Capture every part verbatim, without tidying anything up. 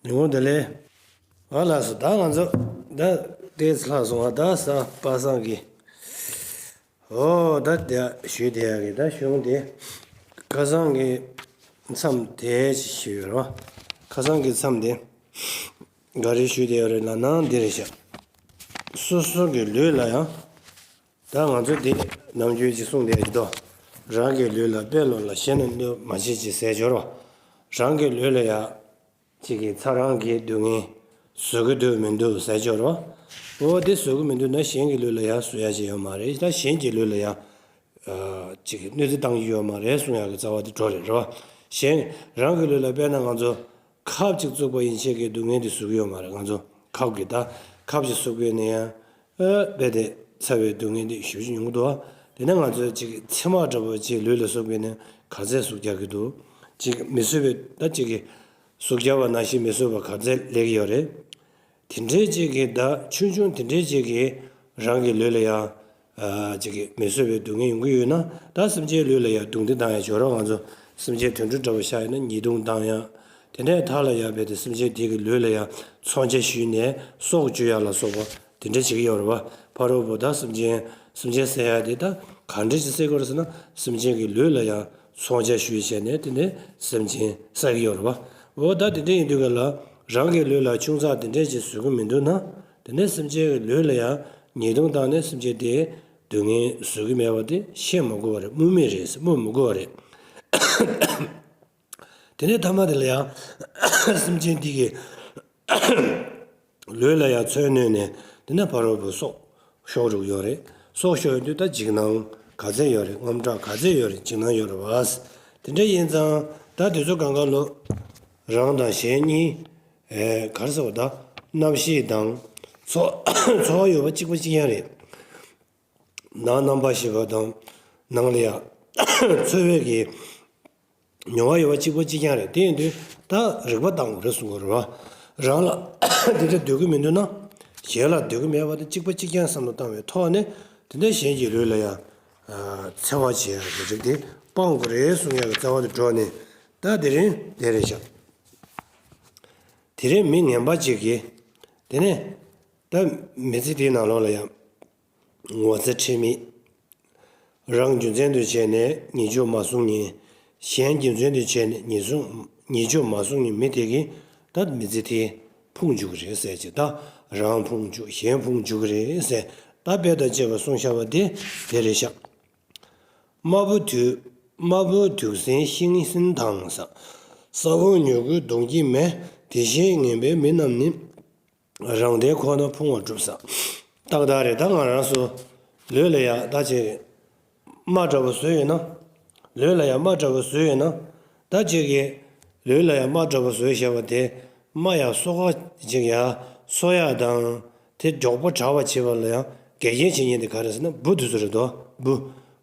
ཉིན་གུང་བདེ་ལེགས། ཨ་ལགས་སོ། ད་ང་ཚོ་ད་ཏོག་ཙམ་ལྷག་སོང་བ། ད་གཟའ་པ་སངས་ཀྱི། ཨོ་ད་དེ་ཞུས་དེ་ཡག་གི་ད་གཞུང་དེ། ཁ་སང་གི་མཚམས་དེ་ཞུས་ཡོད་རེད་བ། ཁ་སང་གི་མཚམས་དེ་ག་རེ་ཞུས་དེ་ཡོད་རེད་ལབ་ན་འདི་རེད་ཤག་སོ་སོ་གི་ལུས་ལ་ཡང་། ད་ང་ཚོ་འདི་ནམ་རྒྱུན་ཅིག་གསུངས་བསྡད་ཀྱི་འདུག་རང་གི་ལུས་ལ་དཔེ་བློ་ལ་ཞེན་ནས་གནོད་མ་བྱེད་ཅིག་ཟེར་སྦྱོར་བ། རང་གི་ལུས་ལ་ཡང་ཅིག་གིས་ཚ་རང་གི་སྡུག་བསྔལ་བཟོ་གི་འདུག་མི་འདུག་ཟེར་སྦྱོར་བ། འོ་དེ་བཟོ་གི་མི་འདུག་ན་གཞན་གྱི་ལུས་ལ་ཡང་བཟོ་ཡ་ཅིག་ཡོད་མ་རེད། ད་གཞན་གྱི་ལུས་ལ་ཡང་ཅིག་གིས་གནོད་འཚེ་བཏང་གི་ཡོད་མ་རེད་གསུང་ཡག་གི་རྩ་བ་དེ་འགྲོ་རེད། རེད་བ། གཞན་རང་གི་ལུས་ལ་དཔེར་ན་ང་ཚོ་ཁབ་ཅིག་བཙུགས་པ་ཡན་ཆད་ཀྱི་སྡུག་བསྔལ་དེ་བཟོ་གི་ཡོད་མ་རེད། ང་ཚོ་ཁབ་ཀྱི་ད་ཁབ་ཅིག་བཙུགས་པས་ན་ཡང་། ཨ་རྦད་དེ་ཚ་བའི་སྡུག་བསྔལ་འདི་ཞེ་པོ་ཅིག་མྱོང་གི་འདུག་བ། དེ་ནས་ང་ཚོས་ཅིག་ཚེར་མ་འདྲ་པོ་ཅིག་ལུས་ལ་ཟུག་པས་ན་ག་ཚད་ཟུག་རྒྱག་གི་འདུག་ཅིག་མི་བཟོད་པའི་ད་ཅིག་གི་ཟུག་རྒྱག་པ་ནང་བཞིན་མི་བཟོད་པ་ག་ཚད་སླེབས་ཀྱི་ཡོད་རེད། དེ་འདྲའི་ཅིག་གི་ད་ཆུང་ཆུང་དེ་འདྲའི་ཅིག་གི་རང་གི་ལུས་ལ་ཡང་ཨ་ཅིག་གི་མི་བཟོད་པའི་སྡུག་བསྔལ་ཡོང་གི་ཡོད་ན། ད་སེམས་ཅན་ལུས་ལ་ཡང་སྡུག་བསྔལ་བཏང་ཡང་སྦྱོར་བ། ང་ཚོ་སེམས་ཅན་དུད་འགྲོ་འདྲ་པོ་ཤ་ཡིན་ན་ཉེས་རྡུང་བཏང་ཡང་། དེ་འདྲའི་མཐའ་ལ་ཡང་རྦད་དེ་སེམས་ཅན་དེ་གི་ལུས་ལ་ཡང་མཚོན་ཆ་གཞུས་ནས་སྲོག་གཅོད་ཡ་ལ་སོགས་པ། དེ་འདྲ་བྱེད་ཀྱི་ཡོད་རེད་བ། ཕ་རོལ་པོ་ད་སེམས་ཅན་སེམས་ཅན་བསད་ཡ་དེ་ད་ག་འདྲ་ཅིག་བསད་ཀྱི་ཡོད་རེད་ཟེར་ན། སེམས་ཅན་གྱི་ལུས་ལ་ཡང་མཚོན་ཆ་གཞུས་བྱས་ནས་དེ་ནས་སེམས་ཅན་བསད་ཀྱི་ཡོད་རེད་བ། འོ་ད་དེ་འདྲ་ཡིན་དུས་ག་ལ་རང་གི་ལུས་ལ་ཆུང་ཙག་དེ་འདྲ་ཅིག་བཟོ་གི་མི་འདུག་ན། དེ་ནས་སེམས་ཅན་གྱི་ལུས་ལ་ཡང་ཉེས་རྡུང་བཏང་ནས་སེམས་ཅན་དེ་སྡུག་བསྔལ་བཟོ་གི་མེད་པ་དེ་བཤད་མི་དགོས་པ་རེད། སྨོས་མེད་རེད། སྨོས་མི་དགོས་པ་རེད། དེ་ནས་ཐ་མ་དེ་ལ་ཡང་སེམས་ཅན་དེ་གི་ལུས་ལ་ཡང་མཚོན་བསྣུན་ནས། དེ་ནས་ཕ་རོལ་པོ་སྲོག་ཤོར་འགྲོ་གི་ཡོད་རེད། སྲོག་ཤོར་ཡོང་དུས་ད་འཇིགས་སྣང་ག་ཚད་ཡོད་རེད། དངངས་སྐྲག་ག་ཚད་ཡོད་རེད། འཇིགས་སྣང་ཡོད་རེད་བ། དེ་འདྲ་ཡིན་ཙང་ད་དེ་ཚོ་གང་ག་ལོ་རང་དང་གཞན་གཉིས། ཨེ་ག་རེ་ཟེར་བ། ད་རྣམ་ཤེས་དང་ཚོར་ཚོར་བ་ཡོད་པ་གཅིག་པ་གཅིག་རྐྱང་རེད། ནང་རྣམ་པར་ཤེས་པ་དང་། ནང་ལ་ཡང་ཚོར་བའི་གི་མྱོང་བ་ཡོད་པ་གཅིག་པ་གཅིག་རྐྱང་རེད། དེ་ཡིན་དུས་ད་རིག་པ་བཏང་དགོས་རེད་གསུང་གི་རེད་བ། རང་ལ་དེ་འདྲ་འདོད་ཀྱི་མི་འདུག་ན། གཞན་ལ་འདོད་ཀྱི་མེད་པ་དེ་གཅིག་པ་གཅིག་རྐྱང་བསམ་བློ་བཏང་བའི་ཐོག་ནས། དེ་འདྲ་གཞན་གྱི་ལུས་ལ་ཡང་འཚེ་བ་བྱེད་ཡ་གི་རིགས་དེ་སྤང་དགོས་རེད་གསུང་ཡ་གི་རྩ་བ་དེ་འགྲོ་ནས། ད་དེ་རིང་དེ་རེད་ཤག་དེ་རིང་མི་ངན་པ་ཅིག་གིས། དེ་ནས་ད་མི་ཚེ་དེའི་ནང་ལོགས་ལ་ཡང་ངོ་ཚ་ཁྲེལ་མེད། རང་རྒྱུ་མཚན་དུ་བྱས་ནས་ཉེས་སྤྱོད་མ་བསྲུང་མཁན། གཞན་རྒྱུ་མཚན་དུ་བྱས་ནས་ཉེས་སྲུང་ཉེས་སྤྱོད་མ་བསྲུང་མཁན་མི་དེ་གིས་ད་མི་ཚེ་དེ་ཕུང་འཇུག་གི་རེད་ཟེར་གྱི། ད་རང་ཕུང་འཇུག་གཞན་ཕུང་འཇུག་གི་རེད་ཟེར། ད་དཔེ་དང་བཅས་པ་གསུངས་བཞག་པ་དེ་དེ་རེད་ཤག་དམར་པོ་དུག་དམར་པོ་དུག་སྲིན་ཤིང་སྲིན་དང་ཟ། ས་གོང་མྱུ་གུ་གདོང་གི་མེ། དེ་བཞིན་ངན་པའི་མི་རྣམས་ནི། རང་དོན་ཁོ་ན་ཕུང་བར་གྲུབ་ཟ། ཏག་ཏག་རེད། ད་ང་རང་ཚོ་ལུས་ལ་ཡ་ད་ཅིག་རྨ་འདྲ་པོ་བཟོས་ཡོད་ན། ལུས་ལ་ཡ་རྨ་འདྲ་པོ་བཟོས་ཡོད་ན། ད་ཅིག་གི་ལུས་ལ་ཡ་རྨ་འདྲ་པོ་བཟོས་བཞག་པ་དེ། རྨ་ཡ་གསོ་ཁ་ཅིག་ཡ་གསོ་ཡ་དང་། དེ་མགྱོགས་པོ་དྲག་པ་བྱེད་པ་ལ་ཡང་འགལ་རྐྱེན་བྱེད་མཁན་དེ་ག་རེ་ཟེར་ན། འབུ་དེ་ཚོ་རེད་དོ། འབུ།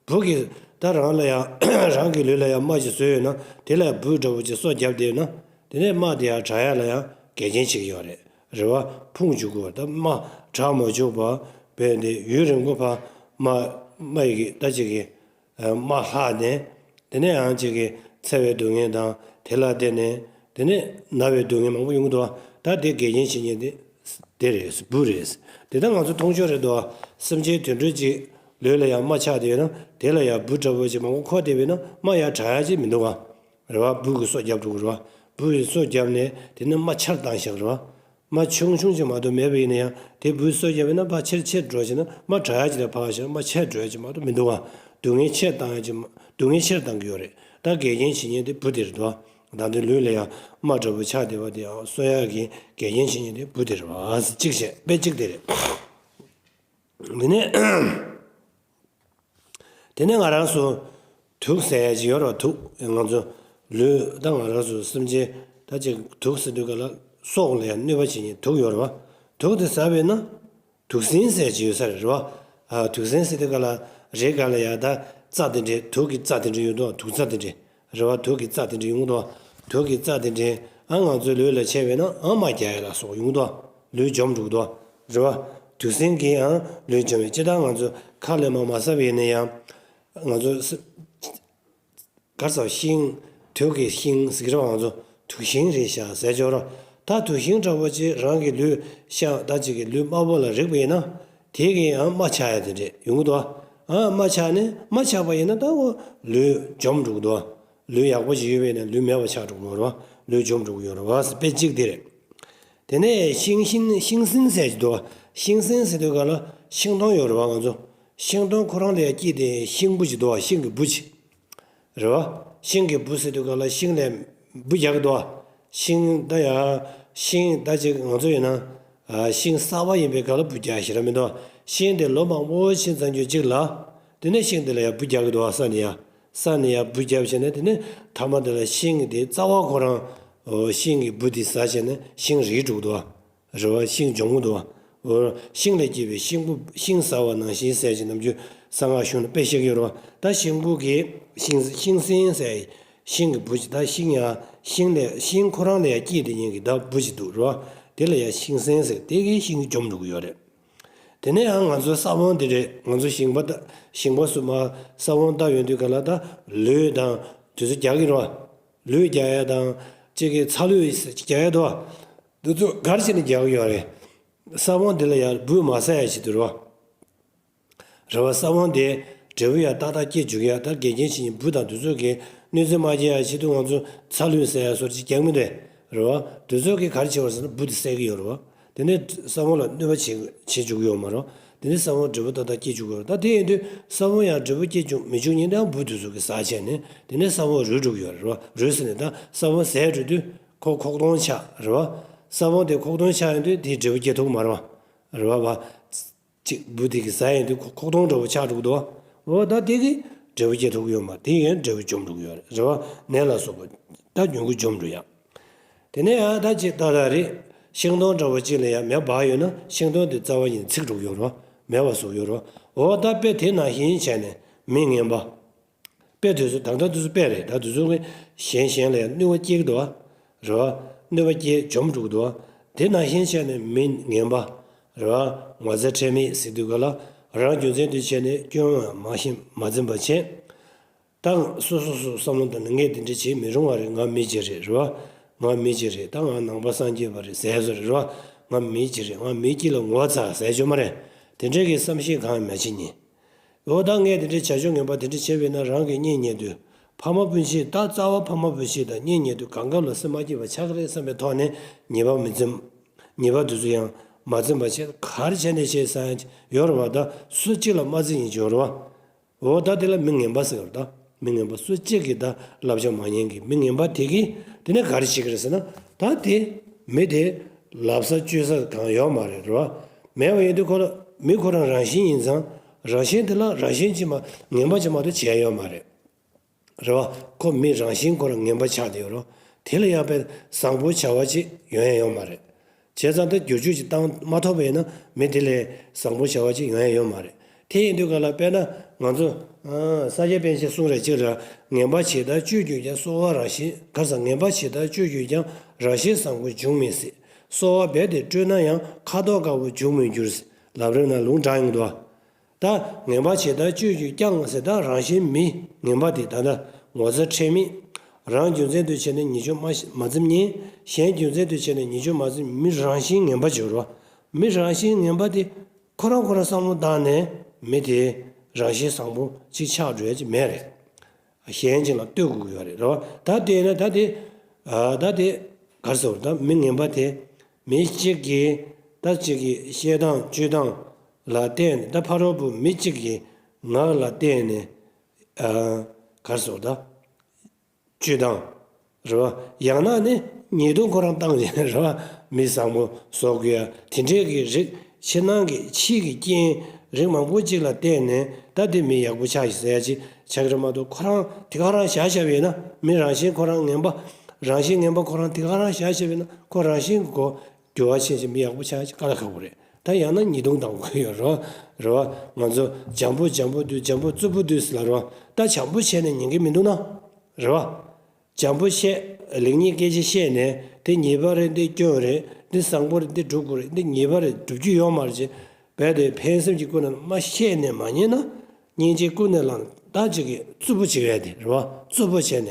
འབུ་གིས་ད་རང་ལ་ཡང་། རང་གི་ལུས་ལ་ཡང་རྨ་ཅིག་བཟོས་ཡོད་ན། དེ་ལ་ཡང་འབུ་འདྲ་པོ་ཅིག་སོ་བརྒྱབ་བསྡད་ཡོད་ན། དེ་ནས་རྨ་དེ་ཡང་དྲག་ཡ་ལ་ཡང་འགལ་རྐྱེན་བྱེད་ཀྱི་ཡོད་རེད། རེད་བ། ཕུང་འཇུག་གི་བར་ད་རྨ་དྲག་མ་བཅུག་པ། བས་དེ་ཡུན་རིང་པོ་བར་རྨ། རྨ་ཡི་གི་ད་ཅིག་གི་རྨ་ལྷག་ནས། དེ་ནས་ཡང་ཅིག་གི་འཚེ་བའི་སྡུག་བསྔལ་དང་། དེ་ལ་བརྟེན་ནས། དེ་ནས་ན་བའི་སྡུག་བསྔལ་མང་པོ་ཡོང་གི་འདུག་བ། ད་དེ་འགལ་རྐྱེན་བྱེད་མཁན་དེ་དེ་རེད། འབུ་རེད། དེ་ད་ང་ཚོ་མཐོང་ཆོས་རེད་དོ། སེམས་ཅན་དུད་འགྲོ་ཅིག་ལུས་ལ་ཡང་རྨ་ཆགས་བསྡད་ཡོད་ན། དེ་ལ་ཡང་འབུ་འདྲ་པོ་ཅིག་མང་པོ་འཁོར་བསྡད་པ་ཡིན་ན། རྨ་ཡང་དྲག་ཡ་ཅིག་མི་འདུག་ག་རེད་བ། འབུ་གིས་སོ་བརྒྱབ་འགྲོ་གི་རེད་བ། འབུ་ཡིས་སོ་བརྒྱབ་ནས་དེ་ནས་རྨ་ཆེར་བཏང་བཞག་རེད་བ། རྨ་ཆུང་ཆུང་ཅིག་མ་གཏོགས་མེད་པ་ཡིན་ན་ཡང་། དེ་འབུ་སོ་བརྒྱབ་ཡིན་ན་ཕར་ཆེར་ཆེར་འགྲོ་བྱས་ན། རྨ་དྲག་ཡ་ཅིག་ལ་ཕར་བཞག་རྨ་ཆེར་འགྲོ་ཡ་ཅིག་མ་གཏོགས་མི་འདུག་ག་སྡུག་བསྔལ་ཆེར་བཏང་ཡ་ཅིག་སྡུག་བསྔལ་ཆེར་བཏང་གི་ཡོད་རེད། ད་འགལ་རྐྱེན་བྱེད་མཁན་དེ་འབུ་དེ་རེད་དོ། ད་དེ་ལུས་ལ་ཡང་རྨ་འདྲ་པོ་ཆགས་བསྡད་པ་དེ་ཡང་གསོ་ཡ་གི་འགལ་རྐྱེན་བྱེད་མཁན་དེ་འབུ་དེ་རེད་བ། གཅིག་བྱས། དཔེ་གཅིག་དེ་རེད། དེ་ནས། དེ་ནས་ང་རང་ཚོ་དུག་ཟེར་ཡ་ཅིག་ཡོད་རེད་བ། དུག་ང་ཚོ་ལུས། ད་ང་རང་ཚོ་སེམས་ཅན་ད་ཅིག་དུག་ཟེར་དུས་ག་ལ་སྲོག་ལ་ཡང་གནོད་པ་བྱེད་མཁན་དུག་ཡོད་རེད་བ། དུག་དེ་ཟ་བས་ན་དུག་སྲིན་ཟེར་ཡ་ཅིག་ཡོད་ས་རེད་བ། ཨ། དུག་སྲིན་ཟེར་དུས་ག་ལ་རེད་ག་ལ་ཡ་ད་རྩ་དེ་འདྲའི། དུག་གི་རྩ་དེ་འདྲ་ཡོད་དོ། དུག་རྩ་དེ་འདྲ། རེད་བ། དུག་གི་རྩ་དེ་འདྲ་ཡོང་དོ། དུག་གི་རྩ་དེ་འདྲ་ཨ་ང་ཚོའི་ལུས་ལ་ཆད་པས་ན་ཨ་རྨ་རྒྱག་ཡ་ལ་སོགས་ཡོང་དོ། ལུས་འཇོམས་འགྲོ་གི་དོ། རེད་བ། དུག་སྲིན་གྱིས་ཨ་ལུས་འཇོམས་པའི། སྤྱིར་བཏང་ང་ཚོ་ཁ་ལས་མར་མ་ཟ་བ་ཡིན་ན་ཡང་། ང་ཚོ་ས་ག་རེ་ཟ། ཤིང་། དུག་གི་ཤིང་ཟེར་གྱི་རེད་བ། ང་ཚོ་དུག་ཤིང་རེད་ཤག་ཟེར་ཆོག་ར། ད་དུག་ཤིང་འདྲ་བོ་ཅིག་རང་གི་ལུས་ཤ་ད་ཅིག་གི་ལུས་དམར་པོ་ལ་རེག་པ་ཡིན་ན། དེ་གིས་ཡང་རྨ་ཆགས་ཡ་དེ་འདྲས་ཡོང་གི་འདུག་ཨ་རྨ་ཆགས་ནས་རྨ་ཆགས་པ་ཡིན་ན་ད་འོ་ལུས་འཇོམས་འགྲོ་གི་འདུག་ལུས་ཡག་པོ་ཞིག་ཡོད་པ་ཡིན་ན་ལུས་མེད་པ་ཆགས་འགྲོ་གི་ཡོད་རེད་བ། ལུས་འཇོམས་འགྲོ་གི་ཡོད་རེད་བ། དཔེ་གཅིག་དེ་རེད། དེ་ནས་ཤིང་ཤིང་ཤིང་སྲིན་ཟེར་གྱི་འདུག་ཤིང་སྲིན་ཟེར་དུས་ག་ལ་ཤིང་སྡོང་ཡོད་རེད་བ། ང་ཚོ་ཤིང་སྡོང་ཁོ་རང་ལ་ཡ་སྐྱེས་ཏེ་ཤིང་བུ་ཅིག་འདུག་ཤིང་གི་བུ་ཅིག་རེད་བ། ཤིང་གི་བུ་ཟེར་དུས་ག་ལ་ཤིང་ལ་བུ་རྒྱག་གི་འདུག་ཤིང་ད་ཡ་ཤིང་ད་ཅིག་ང་ཚོ་ཡིན་ན་ཤིང་གསར་པ་ཡིན་པའི་ག་ལ་བུ་རྒྱག་ཞེ་དྲག་མི་འདུག་ཤིང་དེ་ལོ་མང་པོ་ཕྱིན་ཚར་རྒྱུ་ཅིག་ལ། དེ་ནས་ཤིང་དེ་ལ་ཡ་བུ་རྒྱག་གི་འདུག་ས་ནས་ཡ། ས་ནས་ཡ་བུ་བརྒྱབ་བྱས་ནས་དེ་ནས་མཐའ་མ་དེ་ལ་ཤིང་གི་དེ་རྩ་བ་ཁོ་རང་། ཨོ་ཤིང་གི་བུ་དེ་ཟ་བྱས་ནས་ཤིང་རིལ་འགྲོ་གི་འདུག་བ། རེད་བ། ཤིང་འཇོམས་གི་འདུག་བ། ཨོ་ཤིང་ལས་སྐྱེས་པའི་ཤིང་བུ། ཤིང་ཟ་བ་ནང་བཞིན་ཟེར་གྱི་ནམ་རྒྱུན་གསང་སྔགས་གཞུང་ལ་དཔེ་བཤད་ཀྱི་ཡོད་རེད་བ། ད་ཤིང་བུ་གི་ཤིང་ཤིང་སྲིན་ཟེར་ཤིང་གི་བུ་ཅིག་ད་ཤིང་ཡ་ཤིང་ལས་ཤིང་ཁོ་རང་ལས་ཡ་སྐྱེས་དེ་ཉིད་ཀྱི་ད་བུ་ཅིག་འདུག་རེད་བ། དེ་ལ་ཡ་ཤིང་སྲིན་ཟེར། དེ་གིས་ཤིང་འཇོམས་འགྲོ་གི་ཡོད་རེད། དེ་ནས་ཡང་ང་ཚོའི་ས་བོན་དེ་རེད། ང་ཚོ་ཞིང་པ་ད་ཞིང་པ་སུ་མ་ས་བོན་བཏབ་ཡོང་དུས་ག་ལ་ད་ལུད་དང་དེ་ཚོ་རྒྱག་གི་རེད་བ། ལུད་རྒྱག་ཡ་དང་གཅིག་གི་ཚ་ལུད་རྒྱག་ཡ་དོ། འདི་ཚོ་ག་རེ་བྱས་ནས་རྒྱག་གི་ཡོད་རེད། ས་བོན་འདི་ལ་ཡར་འབུ་མ་ཟ་ཡ་ཆེད་དུ་རེད་བ། རེད་བ། ས་བོན་དེ་འབྲས་བུ་ཡར་ཏག་ཏག་སྐྱེ་འཇུག་ཡ། ད་འགལ་རྐྱེན་བྱེད་མཁན་འབུ་དང་དེ་ཚོ་གིས་གནོད་འཚེ་མ་སྐྱེལ་ཡ་ཆེད་དུ་ང་ཚོ་ཚ་ལུད་ཟ་ཡ་སོགས་ཅིག་རྒྱག་མི་འདུག་རེད་བ། དེ་ཚོ་གིས་ག་རེ་བྱེད་པ་ཟེར་ན་འབུ་དེ་བསད་ཀྱི་ཡོད་རེད་བ། དེ་ནས་ས་བོན་ལ་གནོད་པ་བྱེད་བྱེད་འཇུག་གི་ཡོད་མ་རེད་བ། དེ་ནས་ས་བོན་འབྲས་བུ་ཏག་ཏག་སྐྱེ་འཇུག་གི་ཡོད་རེད། ད་དེ་ཡིན་དུས་ས་བོན་ཡང་འབྲས་བུ་སྐྱེ་འཇུག་མི་འཇུག་ཉིན་དེའང་འབུ་དེ་ཚོ་གིས་ཟ་བྱས་ནས་དེ་ནས་ས་བོན་རུལ་འགྲོ་གི་ཡོད་རེད་བ། རུལ་ཟེར་ནས་ད་ས་བོན་ཟས་འགྲོ་དུས་ཁོ་ཁོག་སྟོང་ཆགས་རེད་བ། ས་བོན་དེ་ཁོག་སྟོང་ཆགས་ཡོང་དུས་དེའི་འབྲས་བུ་སྐྱེ་ཐུབ་ཀྱི་མ་རེད་བ། རེད་བ་བ། གཅིག་འབུ་དེ་གིས་ཟ་ཡོང་དུས་ཁོ་ཁོག་སྟོང་འདྲ་བོ་ཆགས་འགྲོ་གི་འདུག་འོ་ད་དེ་གིས་འབྲས་བུ་སྐྱེ་ཐུབ་ཀྱི་ཡོད་མ་རེད། དེ་ཡིན་འབྲས་བུ་འཇོམས་འགྲོ་གི་ཡོད་རེད། རེད་བ། ནད་ལ་སོགས་པ་ད་མྱུ་གུ་འཇོམས་འགྲོ་ཡ། དེ་ནས་ཡང་ད་ཅིག་ཏག་ཏག་རེད། ཤིང་སྡོང་འདྲ་བོ་གཅིག་ལ་ཡང་མེ་འབར་ཡོད་ན་ཤིང་སྡོང་དེ་རྩ་བ་ཡིན་ཚིག་འགྲོ་གི་ཡོད་རེད་བ། མེ་བ་བཟོ་གི་ཡོད་རེད་བ། འོ་ད་དཔེ་དེ་ནང་བཞིན་བྱས་ནས་མི་ངན་པ། དཔེ་དུས་ཚོད་ད་ལྟ་དུས་ཚོད་དཔེ་རེད། ད་དུས་ཚོད་ཀྱི་གཞན་གཞན་ལ་ཡང་གནོད་པ་སྐྱེལ་གྱི་འདུག་བ། རེད་བ། གནོད་པ་སྐྱེལ་འཇོམས་འགྲོ་གི་འདུག་བ། དེ་ནང་བཞིན་བྱས་ནས་མི་ངན་པ། རེད་བ། ངོ་ཚ་ཁྲེལ་མེད་ཟེར་དུས་ག་ལ་རང་རྒྱུ་མཚན་དུ་བྱས་ནས་སྐྱོན་ཡང་མ་ཤེས་མ་འཛེམ་པ་བྱས། ད་སོ་སོ་སོ་བསམ་བློ་བཏང་ནས་ངས་དེ་འདྲ་བྱེད་མི་རུང་བ་རེད། ང་མི་གཅིག་རེད། རེད་བ། ང་མི་གཅིག་རེད། ད་ང་ནང་པ་སངས་རྒྱས་པ་རེད་ཟེར་བཟོ་རེད། རེད་བ། ང་མི་གཅིག་རེད། ང་མི་གཅིག་ལ་ངོ་ཚ་ཟེར་ཆོག་མ་རེད། དེ་འདྲའི་གི་བསམ་ཤེས་གང་ཡང་མ་བྱེད་ཉིན། འོ་ད་ངས་དེ་འདྲའི་བྱ་སྤྱོད་ངན་པ་དེ་འདྲ་བྱས་པས་ན་རང་གི་གཉེན་ཉེ་དུ་ཕ་མ་སྤུན་མཆེད་ད་རྩ་བ་ཕ་མ་སྤུན་མཆེད་དང་གཉེན་ཉེ་དུ་གང་སྐབས་ལ་སེམས་མ་སྐྱིད་པ་ཆགས་ཀྱི་རེད་བསམ་པའི་ཐོག་ནས་ཉེས་པ་མི་འཛེམ། ཉེས་པ་དེ་ཚོ་ཡང་མ་འཛེམ་པ་བྱས། ག་རེ་བྱས་ནས་བྱས་ས་ཡོད་རེད་བ། ད་སུ་གཅིག་ལ་མ་བརྩི་ཉིན་ཅིག་ཡོད་རེད་བ། འོ་ད་དེ་ལ་མི་ངན་པ་ཟེར་བ་རེད། ད་མི་ངན་པ་སུ་གཅིག་གིས་ད་བསླབ་བྱ་མ་ཉན་གི་མི་ངན་པ་དེ་གིས་དེ་ནས་ག་རེ་བྱེད་ཀྱི་རེད་ཟེར་ན། ད་དེ་མི་དེ་ལབ་ས་བཅོལ་ས་གང་ཡོད་མ་རེད། རེད་བ། མེད་པ་ཡིན་དུས་ཁོ་ལ་མི་ཁོ་རང་རང་བཞིན་ཡིན་ཙང་རང་བཞིན་དེ་ལ་རང་བཞིན་གྱིས་མ་ངན་པ་ཅིག་མ་གཏོགས་བྱས་ཡོད་མ་རེད། རེད་བ། ཁོ་མི་རང་བཞིན་ཁོ་རང་ངན་པ་ཆགས་བསྡད་ཡོད་རེད། དེ་ལ་ཡང་དཔེ་བཟང་པོ་བྱ་བ་ཅིག་ཡོང་ཡ་ཡོད་མ་རེད། བྱས་ཙང་དེ་བསྒྱུར་བཅོས་ཅིག་བཏང་མ་ཐུབ་པ་ཡིན་ན་མི་དེ་ལ་བཟང་པོ་བྱ་བ་ཅིག་ཡོང་ཡ་ཡོད་མ་རེད། དེ་ཡིན་དུས་ག་ལ་དཔེར་ན་ང་ཚོ་ཨ་ས་སྐྱ་པཎ་ཆེན་གསུང་རེ་གཅིག་ར། ངན་པ་བྱས་དང་སྤྱོད་གྱུར་ཀྱང་གསོལ་བ་རང་བཞིན་གར་ས། ངན་པ་བྱས་དང་སྤྱོད་གྱུར་ཀྱང་རང་བཞིན་བཟང་པོ་འབྱུང་མི་སྲིད། གསོལ་བ་རྦད་དེ་སྤྲོས་ན་ཡང་ཁ་དོག་དཀར་པོ་འབྱུང་མི་འགྱུར། ལབ་རེ་ན་ལུང་དྲངས་ཡོང་གི་འདུག་ད་ངན་པ་བྱས་དང་སྤྱོད་གྱུར་ཀྱང་ཟེར། ད་རང་བཞིན་མི་ངན་པ་དེ་ད་ལྟ་ངོ་ཚ་ཁྲེལ་མེད། རང་རྒྱུ་མཚན་དུ་བྱས་ནས་ཉེས་སྤྱོད་མ་མ་འཛེམ་ཉིན། གཞན་རྒྱུ་མཚན་དུ་བྱས་ནས་ཉེས་སྤྱོད་མ་འཛེམ། མི་རང་བཞིན་ངན་པ་སྦྱོར་བ། མི་རང་བཞིན་ངན་པ་དེ་ཁོ་རང་ཁོ་རང་བསམ་བློ་བཏང་ནས་མི་དེ་རང་བཞིན་བཟང་པོ་ཅིག་ཆགས་འགྲོ་ཡ་ཅིག་མེད་རེད། གཞན་ཅིག་ལ་ལྟོས་དགོས་ཀྱི་ཡོད་རེད། རེད་བ། ད་དེ་ན་ད་དེ་ཨ་ད་དེ་ག་རེ་ཟེར་བ། ད་མི་ངན་པ་དེ་མི་གཅིག་གིས་ད་གཅིག་གི་བཤད་སྟངས་སྤྱོད་སྟངས་ལ་བརྟེན་ནས། ད་ཕ་རོལ་པོ་མི་གཅིག་གི་ངག་ལ་བརྟེན་ནས་ཨ་ག་རེ་ཟེར་བ། ད་སྤྱོད་སྟངས་རེད་བ། ཡང་ན་ནི་ཉེས་རྡུང་ཁོ་རང་བཏང་བྱས་རེད་བ། མི་བཟང་པོ་བཟོ་དགོས་ཡ་དེ་འདྲའི་གི་རིགས། ཕྱི་ནང་གི་ཕྱི་གི་རྐྱེན་རིགས་མང་པོ་གཅིག་ལ་བརྟེན་ནས་ད་དེ་མི་ཡག་པོ་ཆགས་ཤིག་ཟེར་ཡ་ཅིག་ཆགས་ཀྱི་རེད་མ་གཏོགས། ཁོ་རང་དེ་ག་རང་བཞག་བཞག་པ་ཡིན་ན། མི་རང་བཞིན་ཁོ་རང་ངན་པ། རང་བཞིན་ངན་པ་ཁོ་རང་དེ་ག་རང་བཞག་བཞག་པ་ཡིན་ན། ཁོ་རང་བཞིན་གྱི་གོ་འགྱུར་བ་ཕྱིན་ཅིག་མི་ཡག་པོ་ཆགས་ཅིག་དཀའ་ལས་ཁག་པོ་རེད། ད་ཡང་ན་ཉེས་རྡུང་བཏང་དགོས་ཡོད་རེད་བ། རེད་བ། ང་ཚོ་འཇམ་པོ་འཇམ་པོ་བསྡུས། འཇམ་པོ་རྩུབ་པོ་བསྡུས་ཟེར་ལ་རེད་བ། ད་འཇམ་པོ་བྱས་ནས་ཉན་གི་མི་འདུག་ན། རེད་བ། འཇམ་པོ་བཤད། ལེགས་ཉེས་སྐད་ཆ་བཤད་ནས་དེ་ཉེས་པ་རེད། འདི་སྐྱོན་རེད། འདི་བཟང་པོ་རེད། འདི་སྒྲུབ་དགོས་རེད། འདི་ཉེས་པ་རེད། སྒྲུབ་རྒྱུ་ཡོད་མ་རེད་ཅེས་རྦད་དེ་ཕན་སེམས་ཀྱི་ཀུན་ནས་མ་བཤད་ནས་མ་ཉན་ན། སྙིང་རྗེ་ཀུན་ནས་བསླངས་ད་ཅིག་གི་རྩུབ་པོ་བྱེད་ཡ་དེ་རེད་བ། རྩུབ་པོ་བྱས་ནས་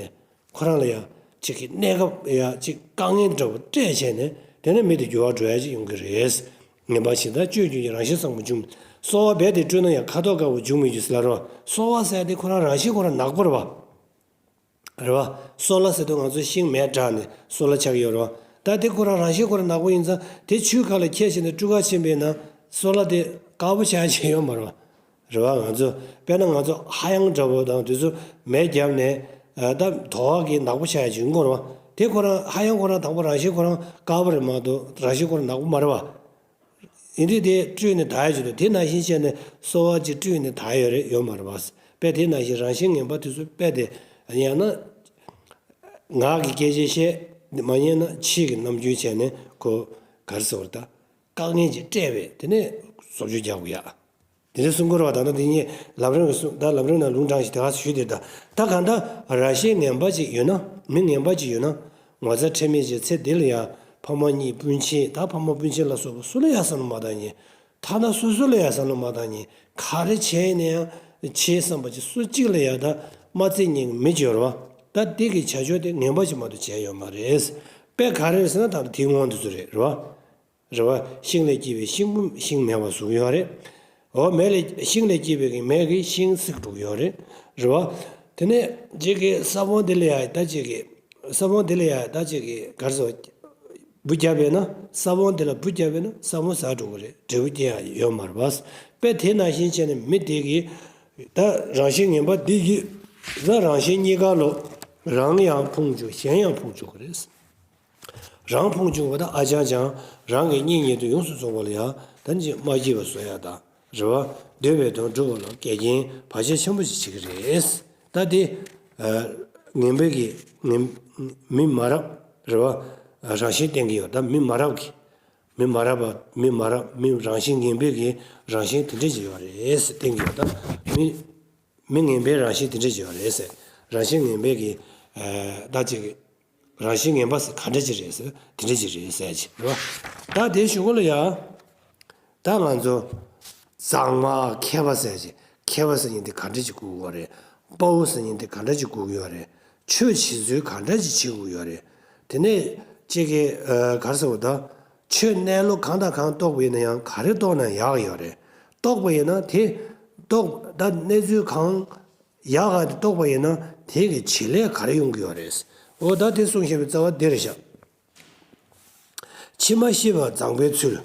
ཁོ་རང་ལ་ཡ་ཅིག་གི་གནས་སྐབས་ཡ་ཅིག་དཀའ་ངལ་འདྲ་བོ་སྤྲད་བྱས་ནས་ དེ་ནས་མི་དེ་འགྱུར་བ་འགྲོ་ཡ་ཅིག་ཡོང་གི་རེད། ངན་པ་ཞེ་སྡང་སྤྱོད་འཇུག་ཡིན། རང་བཞིན་བཟང་པོ་འབྱུང་། གསོ་བ་རྦད་དེ་བཀྲུས་ན་ཡང་ཁ་དོག་དཀར་པོ་འབྱུང་མི་འགྱུར་ཟེར་ལབ་རེད་བ། གསོ་བ་ཟེར་དེ་ཁོ་རང་རང་བཞིན་ཁོ་རང་ནག་པོ་རེད་བ། རེད་བ། སོལ་བ་ཟེར་དུས་ང་ཚོ་ཤིང་མེ་བསྲེགས་ནས་སོལ་བ་ཆགས་ཀྱི་ཡོད་རེད་བ། ད་དེ་ཁོ་རང་རང་བཞིན་ཁོ་རང་ནག་པོ་ཡིན་ཙང་དེ་ཆུའི་ཁ་ལ་ཁྱེར་བྱས་ནས་བཀྲུ་ག་ཕྱིན་པས་ན་སོལ་བ་དེ་དཀར་པོ་ཆགས་ཡ་ཅིག་ཡོད་མ་རེད་བ། རེད་བ། ང་ཚོ་དཔེར་ན་ང་ཚོ་ཧ་ཡང་འདྲ་པོ་དང་དེ་ཚོ་མེ་བརྒྱབ་ནས་ཨ་ད་དོ་བ་གི་ནག་པོ་ཆགས་ཡ་ཅིག་ཡོང་གི་རེད་བ། དེ་ཁོ་རང་ཧ་ཡང་ཁོ་རང་དང་པོ་རང་བཞིན་ཁོ་རང་དཀར་པོ་རེད་མ་གཏོགས་རང་བཞིན་ཁོ་རང་ནག་པོ་མ་རེད་བ། ཡིན་དུས་དེ་བཀྲུས་ནས་དག་ཡ་ཅིག་འདུག་དེ་ནང་བཞིན་བྱས་ནས་གསོ་བ་ཅིག་བཀྲུས་ནས་དག་ཡོད་རེད་ཡོད་མ་རེད་བ། དཔེ་དེ་ནང་བཞིན་རང་བཞིན་ངན་པ་དེ་ཚོ་དཔེ་དེ་ཡང་ན་ངག་གི་སྐད་ཆ་བཤད། མ་ཉན་ན་ཕྱིའི་རྣམ་འགྱུར་བྱས་ནས་ཁོ་ག་རེ་ཟེར་བ་རེད་ད། བཀག་ཉར་ཅིག་སྤྲད་པས་དེ་ནས་བཟོ་བཅོས་རྒྱག་དགོས་ཡ། དེ་འདྲ་གསུང་གི་རེད་བ། ད་ལྟ་དེ་གཉིས་ལམ་རིམ་གྱི་གསུང་ད་ལམ་རིམ་ནང་ལུང་དྲངས་ཤིག་དེ་ག་ཞུས་དེ་ད་ད་གང་ལྟར་རང་བཞིན་ངན་པ་ཅིག་ཡོད་ན་མི་ངན་པ་ཅིག་ཡོད་ན། ངོ་ཚ་ཁྲེལ་མེད་ཅིག་ཚེ་འདི་ལ་ཡང་ཕ་མ་གཉིས་སྤུན་མཆེད་ད་ཕ་མ་སྤུན་མཆེད་ལ་སོགས་པ་སུ་ལ་ཡང་བསམ་བློ་མ་བཏང་ཉན། ཐ་ན་སོ་སོ་ལ་ཡང་བསམ་བློ་མ་བཏང་ཉན། ག་རེ་བྱས་ནའང་བྱས་བསམ་པ་ཅིག་སུ་གཅིག་ལ་ཡང་ད་མ་བརྩེ་ཉན་མི་ཅིག་ཡོད་རེད་བ། ད་འདི་གི་བྱ་སྤྱོད་དེ་ངན་པ་ཅིག་མ་གཏོགས་བྱས་ཡོད་མ་རེད། དཔེ་ག་རེ་རེད་ཟེར་ན་ད་ལྟ་དེའི་སྔོན་དུ་ཚོ་རེད་རེད་བ། རེད་བ། ཤིང་ལས་སྐྱེས་པའི་ཤིང་བུ་ཤིང་མེད་པར་བཟོ་གི་ཡོད་རེད། འོ་མེ་ལས་ཤིང་ལས་སྐྱེས་པའི་གི་མེ་གི་ཤིང་བསྲེགས་འགྲོ་གི་ཡོད་རེད། རེད་བ། དེ་ནས་ཅིག་གི་ས་བོན་དེ་ལ་ཡ་ད་ཅིག་གི་ས་བོན་དེ་ལ་ཡ་ད་ཅིག་གི་ག་རེ་ཟེར་བ། འབུ་བརྒྱབ་པས་ན་ས་བོན་དེ་ལ་འབུ་བརྒྱབ་པས་ན་ས་བོན་ཟག་འགྲོ་གི་རེད། འབྲས་བུ་སྐྱེ་ཡ་ཡོད་མ་རེད་བ། དཔེ་དེ་ནང་བཞིན་བྱས་ནས་མི་དེ་གི་ད་རང་བཞིན་ངན་པ་འདི་གི་ད་རང་བཞིན་གཉིས་ཀ་ལོ་རང་ཡང་ཕུང་བཅུག་གཞན་ཡང་ཕུང་བཅུག་གི་རེད། རང་ཕུང་བཅུག་པ་དང་ཨ་ཅང་ཅང་རང་གི་གཉེན་ཉེ་དུ་ཡོངས་སུ་རྫོགས་པ་ལ་ཡང་ད་ནི་མ་སྐྱིད་པ་བཟོ་ཡ་དང་རེད་བ། འདོད་པའི་དོན་སྒྲུབ་པ་ལ་འགལ་རྐྱེན་བར་ཆད་ཆེན་པོ་ཞིག་བྱེད་ཀྱི་རེད། ད་དེ་ངན་པའི་གི་ངན་མི་མ་རབས་རེད་བ། རང་བཞིན་བསྟན་གྱི་ཡོད། ད་མི་མ་རབས་ཀྱི་མི་མ་རབས་པ་མི་མ་རབས་མི་རང་བཞིན་ངན་པའི་གི་རང་བཞིན་དེ་འདྲ་ཅིག་ཡོད་རེད་བསྟན་གྱི་ཡོད། ད་མི་མི་ངན་པའི་རང་བཞིན་དེ་འདྲ་ཅིག་ཡོད་རེད་ཟེར། རང་བཞིན་ངན་པའི་གི་ད་ཅིག་གི་རང་བཞིན་ངན་པ་ཟེར་ག་འདྲ་ཅིག་རེད་ཟེར་དེ་འདྲ་ཅིག་རེད་ཟེར་ཅིག་རེད་བ། ད་དེའི་གཞུག་གུ་ལ་ཡ། ད་ང་ཚོ་གཙང་མ་མཁས་པ་ཟེར་ཅིག་མཁས་པ་ཟེར་མཁན་དེ་ག་འདྲ་ཅིག་དགོས་ཀྱི་ཡོད་རེད། དཔའ་བོ་ཟེར་མཁན་དེ་ག་འདྲ་ཅིག་དགོས་ཀྱི་ཡོད་རེད། ཆོས་བྱེད་ཚུལ་ག་འདྲ་ཅིག་བྱེད་དགོས་ཀྱི་ཡོད་རེད། དེ་ནས་ཅིག་གི་ག་རེ་ཟེར་བ་ད། ཆོས་གནས་ལུགས་གང་དང་གང་རྟོགས་པ་ཡིན་ན་ཡང་ག་རེ་རྟོགས་ན་ཡག་ཡོད་རེད། རྟོགས་པ་ཡིན་ན་དེ་རྟོགས་ད་གནས་ཚུལ་གང་ཡག་ག་དེ་རྟོགས་པ་ཡིན་ན་དེ་གི་བྱེད་ལས་ག་རེ་ཡོང་གི་ཡོད་རེད། འོ་ད་དེ་གསུངས་བཞག་པའི་རྩ་བ་འདི་རེད་ཤག་ཕྱི་མ་ཤེས་པ་མཛངས་པའི་ཚུལ།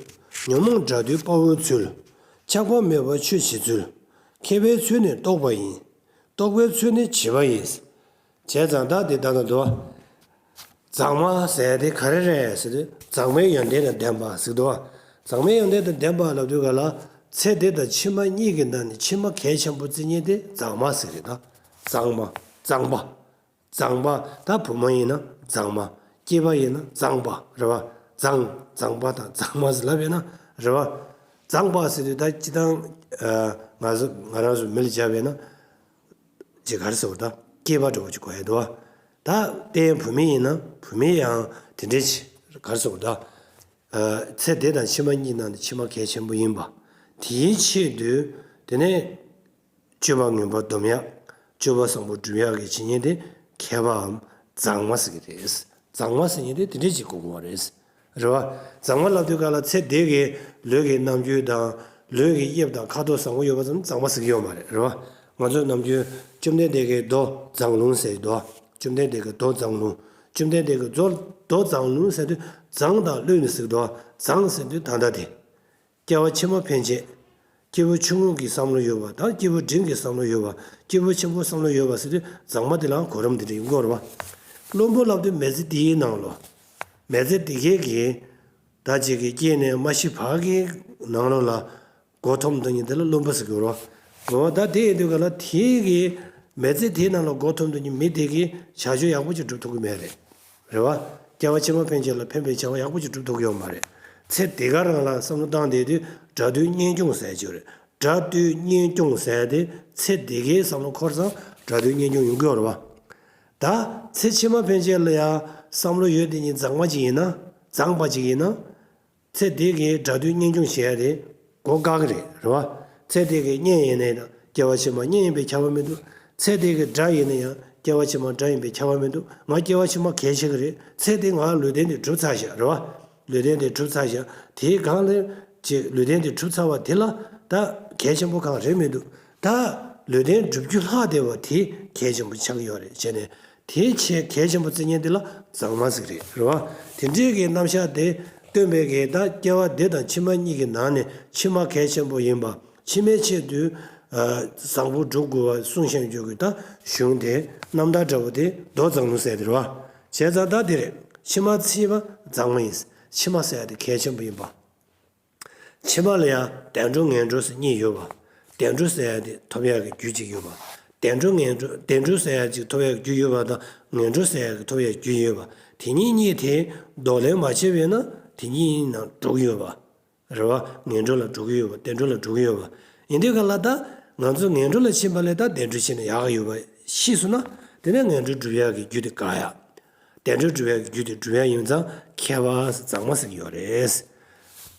ཉོན་མོངས་དགྲ་འདུལ་དཔའ་བོའི་ཚུལ། ཆགས་པ་མེད་པར་ཆོས་བྱེད་ཚུལ། མཁས་པའི་ཚུལ་ནི་རྟོགས་པ་ཡིན། རྟོགས་པའི་ཚུལ་ནི་བྱེད་པ་ཡིན། བྱས་ཙང་ད་དེ་ལྟ་ན་འདུག་མཛངས་མ་ཟེར་དེ་ག་རེ་རེད་ཟེར་དུས་མཛངས་མའི་ཡོན་ཏན་དང་ལྡན་པ་ཟེར་འདུག་མཛངས་མའི་ཡོན་ཏན་དང་ལྡན་པ་ལབ་དུས་ག་ལ་ཚེ་འདི་དང་ཕྱི་མ་གཉིས་ཀྱི་ནང་ནས་ཕྱི་མ་གལ་ཆེན་པོ་བརྩི་མཁན་དེ་མཛངས་མ་ཟེར་གི་ད། མཛངས་མ། མཛངས་པ། མཛངས་པ་ད་བུ་མོ་ཡིན་ན་མཛངས་མ། སྐྱེས་པ་ཡིན་ན་མཛངས་པ་རེད་བ། མཛངས་མཛངས་པ་དང་མཛངས་མ་ཟེར་ལབ་ཡོད་ན་རེད་བ། མཛངས་པ་ཟེར་དུས་ད་སྤྱི་བཏང་ང་ཚོ་ང་རང་ཚོ་མི་ལ་སྦྱར་བས་ན། ཅེས་ག་རེ་ཟེར་བ་ད་སྐྱེས་པ་འདྲ་བོ་ཅིག་གོ་ཡ་འདུག་བ། ད་དེ་ཡང་བུད་མེད་ཡིན་ན་བུད་མེད་ཡང་དེ་འདྲས་ཅིག་ག་རེ་ཟེར་བ་ད། ཚེ་འདི་དང་ཕྱི་མ་གཉིས་ནང་ནས་ཕྱི་མ་གལ་ཆེན་པོ་ཡིན་པ། དེའི་ཆེད་དུ་དེ་ནས་སྤྱོད་པ་ངན་པ་སྡོམ་ཡག་སྤྱོད་པ་བཟང་པོ་སྒྲུབ་ཡག་གི་བྱེད་ཉེན་དེ་མཁས་པའམ་མཛངས་མ་ཟེར་གི་རེད། མཛངས་མ་ཟེར་ཉེན་དེ་དེ་འདྲས་ཅིག་གོ་དགོས་པ་རེད། རེད་བ། མཛངས་མ་ལབ་དུས་ག་ལ་ཚེ་འདི་གི་ལུས་ཀྱི་རྣམ་འགྱུར་དང་ལུས་ཀྱི་དབྱིབས་དང་ཁ་དོག་བཟང་པོ་ཡོད་པ་ཙམ་མཛངས་མ་ཟེར་གྱི་ཡོད་མ་རེད། རེད་བ། ང་ཚོས་ནམ་རྒྱུན་བཅོམ་ལྡན་འདས་ཀྱི་མདོ་མཛངས་ལུང་ཟེར་གྱི་འདུག་བཅོམ་ལྡན་འདས་ཀྱི་མདོ་མཛངས་ལུང་། བཅོམ་ལྡན་འདས་ཀྱི་མདོ་མཛངས་ལུང་ཟེར་དུས་མཛངས་དང་ལུས་ནི་ཟེར་གྱི་འདུག་མཛངས་ཟེར་དུས་ད་ལྟ་དེ། སྐྱེ་བ་ཕྱི་མ་ཕན་ཆད། སྐྱེས་བུ་ཆུང་ངུ་གི་བསམ་བློ་ཡོད་པ་དང་སྐྱེས་བུ་འབྲིང་གི་བསམ་བློ་ཡོད་པ། སྐྱེས་བུ་ཆེན་པོའི་བསམ་བློ་ཡོད་པ་ཟེར་དུས་མཛངས་མ་དེ་ལའང་གོ་རིམ་འདི་འདྲ་ཡིན་དགོས་རེད་བ། བླུན་པོ་ལབ་དུས་མི་ཚེ་འདིའི་ནང་ལོ། མི་ཚེ་འདི་གའི་གི་ད་ཅིག་གི་སྐྱེས་ནས་མ་ཤི་བར་གྱི་ནང་ལོ་ལ་མགོ་འཐོམས་འདུག་མཁན་དེ་ལ་བླུན་པོ་ཟེར་གྱི་རེད་བ། འོ་ད་དེ་ཡིན་དུས་ག་ལ་དེའི་གི་མི་ཚེ་དེའི་ནང་ལ་མགོ་འཐོམས་འདུག་མཁན་མི་དེ་གིས་བྱ་སྤྱོད་ཡག་པོ་ཅིག་སྒྲུབ་ཐུབ་ཀྱི་མེད་རེད། རེད་བ། སྐྱེ་བ་ཕྱི་མ་ཕན་ཆད་ལ་ཕན་པའི་བྱ་བ་ཡག་པོ་ཅིག་སྒྲུབ་ཐུབ་ཀྱི་ཡོད་མ་རེད། ཚེ་འདི་ག་རང་ལ་བསམ་བློ་བཏང་བསྡད་དུས་དགྲ་འདུལ་གཉེན་སྐྱོང་ཟེར་གྱི་ཡོད་རེད། དགྲ་འདུལ་གཉེན་སྐྱོང་ཟེར་དེ་ཚེ་འདི་གའི་བསམ་བློ་འཁོར་ཙང་དགྲ་འདུལ་གཉེན་སྐྱོང་ཡོང་གི་ཡོད་རེད་བ། ད་ཚེ་ཕྱི་མ་ཕན་ཆད་ལ་ཡང་བསམ་བློ་ཡོད་དེ་ཉིད་མཛངས་མ་ཅིག་ཡིན་ན། མཛངས་པ་ཅིག་ཡིན་ན། ཚེ་འདི་གའི་དགྲ་འདུལ་གཉེན་སྐྱོང་བྱེད་ཡ་དེ་གོ་དཀའ་གི་རེད། རེད་བ། ཚེ་འདི་གའི་གཉེན་ཡིན་ན་ཡང་སྐྱེ་བ་ཕྱི་མ་གཉེན་ཡིན་པའི་ཁྱབ་པ་མི་འདུག་ཚེ་འདི་གའི་དགྲ་ཡིན་ན་ཡང་སྐྱེ་བ་ཕྱི་མ་དགྲ་ཡིན་པའི་ཁྱབ་པ་མི་འདུག་ང་སྐྱེ་བ་ཕྱི་མ་གལ་ཆེ་གི་རེད། ཚེ་འདི་ང་ལུས་རྟེན་འདི་སྒྲུབ་ཚར་བཞག་རེད་བ། ལུས་རྟེན་དེ་གྲུབ་ཚར་ཤག་དེའི་སྒང་ལ་ཅིག་ལུས་རྟེན་དེ་གྲུབ་ཚར་བ་དེ་ལ་ད་གལ་ཆེན་པོ་གང་རེད་མི་འདུག་ད་ལུས་རྟེན་སྒྲུབ་རྒྱུ་ལྷག་བསྡད་པ་དེ་གལ་ཆེན་པོ་ཆགས་ཀྱི་ཡོད་རེད་བྱས་ནས། དེའི་ཆེས་གལ་ཆེན་པོ་བརྩི་མཁན་དེ་ལ་མཛངས་མ་ཟེར་གྱི་རེད། རེད་བ། དེ་འདྲའི་གི་རྣམ་གཞག་དེ་སྟོན་པའི་གི་ད་སྐྱེ་བ་འདི་དང་ཕྱི་མ་གཉིས་ཀྱི་ནང་ནས་ཕྱི་མ་གལ་ཆེན་པོ་ཡིན་པ། ཕྱི་མའི་ཆེད་དུ་བཟང་པོ་སྒྲུབ་དགོས་པ་གསུངས་བཞིན་བརྗོད་ཀྱི་ད་གཞུང་དེ་རྣམ་ཐར་འདྲ་པོ་དེ་མདོ་མཛངས་བླུན་ཟེར་དེ་རེད་བ། བྱས་ཙང་ད་དེ་རེད། ཕྱི་མ་ཕྱི་མ་མཛངས་མ་ཡིན། ཕྱི་མ་ཟེར་ཡ་དེ་གལ་ཆེན་པོ་ཡིན་པ། ཕྱི་མ་ལ་ཡང་བདེ་འགྲོ་ངན་འགྲོ་ཟེར་གཉིས་ཡོད་པ། བདེ་འགྲོ་ཟེར་ཡ་དེ་ཐོབ་ཡ་གི་རྒྱུ་གཅིག་ཡོད་པ། བདེ་འགྲོ་ངན་འགྲོ་བདེ་འགྲོ་ཟེར་ཡ་གཅིག་ཐོབ་ཡ་གི་རྒྱུ་ཡོད་པ་དང་ངན་འགྲོ་ཟེར་ཡ་གི་ཐོབ་ཡ་གི་རྒྱུ་ཡོད་པ། དེ་གཉིས་གཉིས་དེ་གདོང་ལེན་མ་བྱས་པས་ན་དེ་གཉིས་ནང་འགྲོ་གི་ཡོད་པ། རེད་བ། ངན་འགྲོ་ལ་འགྲོ་གི་ཡོད་པ་བདེ་འགྲོ་ལ་འགྲོ་གི་ཡོད་པ། ཡིན་དུས་ག་ལ་ད་ང་ཚོ་ངན་འགྲོ་ལ་ཕྱིན་པ་ལས་ད་བདེ་འགྲོ་ཕྱིན་ན་ཡག་གི་ཡོད་པ་ཤེས་སོང་ན་དེ་ནས་ངན་འགྲོ་སྒྲུབ་ཡ་གི་རྒྱུ་དེ་དགག་ཡ། བདེ་འགྲོ་སྒྲུབ་ཡ་གི་རྒྱུ་དེ་སྒྲུབ་ཡ་ཡིན་ཙང་མཁས་པ་ཟེར་མཛངས་མ་ཟེར་གྱི་ཡོད་རེད།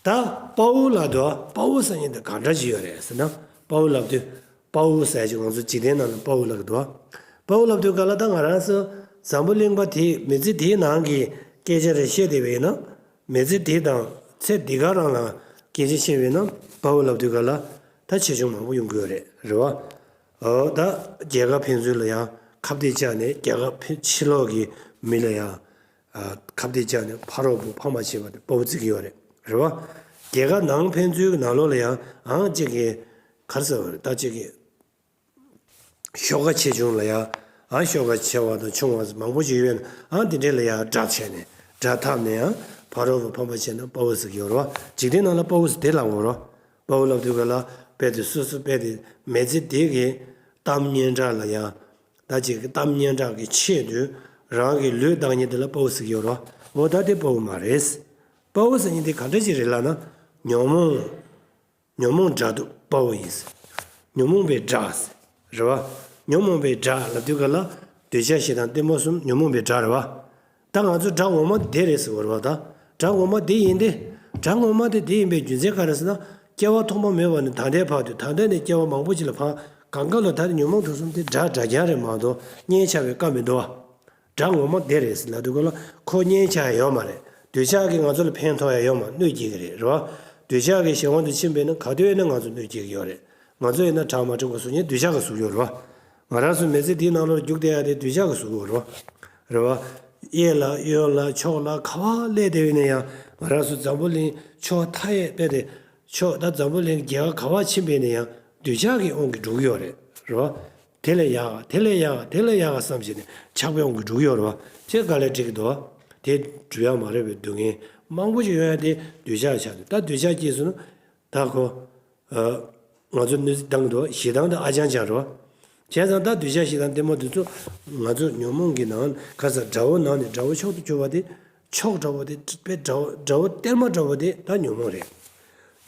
ད་དཔའ་བོ་ལབ་དུས་དཔའ་བོ་ཟེར་མཁན་དེ་ག་འདྲ་ཅིག་ཡོད་རེད་ཟེར་ན། དཔའ་བོ་ལབ་དུས་དཔའ་བོ་ཟེར་ཅིག་ང་ཚོ་འཇིག་རྟེན་ནང་ལ་དཔའ་བོ་ལབ་ཀྱི་འདུག་དཔའ་བོ་ལབ་དུས་ག་ལ་ད་ང་རང་ཚོ་འཛམ་བུ་གླིང་པ་དེ་མི་ཚེ་དེའི་ནང་གི་སྐད་ཆ་རེ་བཤད་བསྡད་པ་ཡིན་ན། མི་ཚེ་དེ་དང་ཚེ་འདི་ག་རང་ལ་སྐད་ཆ་བཤད་པ་ཡིན་ན་དཔའ་བོ་ལབ་དུས་ག་ལ་ད་ཆེ་ཆུང་མང་པོ་ཡོང་གི་ཡོད་རེད། རེད་བ། ཨོ་ད་རྒྱལ་ཁབ་ཕན་ཚུན་ལ་ཡང་ཁ་གཏད་བཅག་ནས་རྒྱལ་ཁབ་ཕྱི་ལོགས་ཀྱི་མི་ལ་ཡང་ཁ་གཏད་བཅག་ནས་ཕ་རོལ་པོ་ཕམ་པ་བྱེད་པ་དེ་དཔའ་བོ་བརྩི་གི་ཡོད་རེད། རེད་བ། རྒྱལ་ཁབ་ནང་ཕན་ཚུན་གྱི་ནང་ལོགས་ལ་ཡང་ཨང་གཅིག་གི་ག་རེ་ཟེར་བ་རེད་ད་གཅིག་གི་ཤོག་ཁ་ཆེ་ཆུང་ལ་ཡང་ཨང་ཤོག་ཁ་ཆེ་བ་དང་ཆུང་བ་མང་པོ་ཞིག་ཡོད་ན་ཨང་དེ་འདྲས་ལ་ཡང་དགྲ་བྱས་ནས་དགྲ་འཐབ་ནས་ཡང་ཕ་རོལ་པོ་ཕམ་པ་བྱས་ན་དཔའ་བོ་ཟེར་གི་ཡོད་རེད་བ། འཇིག་རྟེན་ནང་ལ་དཔའ་བོ་ཟེར་དེ་ལབ་དགོས་རེད་བ། དཔའ་བོ་ལབ་དུས་ག་ལ་དཔེ་དེ་སོ་སོ་དཔེ་དེ་མི་ཚེ་དེ་གི་གཏམ་སྙན་གྲགས་ལ་ཡང་ད་ཅིག་གི་གཏམ་སྙན་གྲགས་ཀྱི་ཆེད་དུ་རང་གི་ལུས་བཏང་མཁན་དེ་ལ་དཔའ་བོ་ཟེར་གྱི་ཡོད་རེད་བ། འོ་ད་དེ་དཔའ་བོ་མ་རེད། དཔའ་བོ་ཟེར་མཁན་དེ་ག་འདྲ་ཅིག་རེད་ལབ་ན། ཉོན་མོངས། ཉོན་མོངས་དགྲ་དུ་དཔའ་བོ་ཡིན། ཉོན་མོངས་པའི་དགྲ། རེད་བ། ཉོན་མོངས་པའི་དགྲ་ལབ་དུས་ག་ལ་འདོད་ཆགས་ཞེ་སྡང་གཏི་མུག་གསུམ་ཉོན་མོངས་པའི་དགྲ་རེད་བ། ད་ང་ཚོ་དགྲ་ངོ་མ་དེ་རེད་ཟེར་བ་རེད་བ་ད། དགྲ་ངོ་མ་དེ་ཡིན་ཏེ། དགྲ་ངོ་མ་དེ་དེ་ཡིན་པའི་རྒྱུ་མཚན་ག་རེ་ཟེར་ན། སྐྱེ་བ་ཐོག་མ་མེད་པ་ནས་ད་ལྟའི་བར་དུ་ད་ལྟ་ནས་སྐྱེ་བ་མང་པོ་ཅིག་ལ་ཕར་གང་ག་ལ་ད་ནི་ཉོན་མོངས་དུག་གསུམ་དེ་དགྲ་དགྲ་རྐྱང་རེད་མ་གཏོགས་གཉེན་ཆགས་པའི་སྐབས་མི་འདུག་བ། དགྲ་ངོ་མ་དེ་རེད་ཟེར་ལབ་དུས་སྐབས་ལ་ཁོ་གཉེན་ཆགས་ཡ་ཡོད་མ་རེད། འདོད་ཆགས་ཀྱིས་ང་ཚོ་ལ་ཕན་ཐོགས་ཡ་ཡོད་མ་གནོད་སྐྱེལ་གྱི་རེད་རེད་བ། འདོད་ཆགས་ཀྱི་གཞན་དབང་དུ་ཕྱིན་པས་ན་ག་དུས་ཡིན་ན་ང་ཚོ་གནོད་སྐྱེལ་གྱི་ཡོད་རེད། ང་ཚོ་ཡིན་ན་དྲག་མ་དྲག་པ་བཟོ་མཁན་འདོད་ཆགས་ཀྱིས་བཟོ་གི་ཡོད་རེད་བ། ང་རང་ཚོ་མི་ཚེ་འདིའི་ནང་ལོགས་རྒྱུགས་བསྡད་ཡ་དེ་འདོད་ཆགས་ཀྱིས་བཟོ་གི་ཡོད་རེད་བ། རེད་བ། གཡས་ལ་གཡོན་ལ་ཕྱོགས་ལ་ག་པར་སླེབས་བསྡད་པ་ཡིན་ན་ཡང་ང་རང་ཚོ་འཛམ་བུ་གླིང་ཕྱོགས་མཐའ་ཡས་པས་དེ་ཕྱོགས་ད་འཛམ་བུ་གླིང་རྒྱལ་ཁབ་ག་པར་ཕྱིན་པ་ཡིན་ན་ཡང་འདོད་ཆགས་ཀྱི་དབང་གིས་འགྲོ་གི་ཡོད་རེད་རེད་བ། དེ་ལས་ཡག་དེ་ལས་ཡག་དེ་ལས་ཡག་བསམ་བྱས་ནས་ཆགས་པའི་དབང་གིས་འགྲོ་གི་ཡོད་རེད་བ། ཅེས་དཀའ་ལས་འཕྲད་ཀྱི་འདུག་བ། དེ་འགྲུབ་ཡག་མ་རེད་པའི་སྡུག་བསྔལ་མང་པོ་ཞིག་ཡོང་ཡ་དེ་འདོད་ཆགས་ཆགས་འདུག་ད་འདོད་ཆགས་སྐྱེས་སོང་ན་ད་ཁོ། ཨ། ང་ཚོ་གནོད་འཚེ་བཏང་གི་འདུག་ཞེ་སྡང་དང་ཨ་ཅང་ཅང་རེད་བ། བྱས་ཙང་ད་འདོད་ཆགས་ཞེ་སྡང་གཏི་མུག་དེ་ཚོ་ང་ཚོ་ཉོན་མོངས་ཀྱི་ནང་ཁ་ས་དགྲ་བོ་ནང་ནས་དགྲ་བོ་མཆོག་ཏུ་གྱུར་པ་དེ་མཆོག་དགྲ་བོ་དེ་དཔེ་དགྲ་བོ་དགྲ་བོ་གཏེར་མ་དགྲ་བོ་དེ་ད་ཉོན་མོངས་རེད།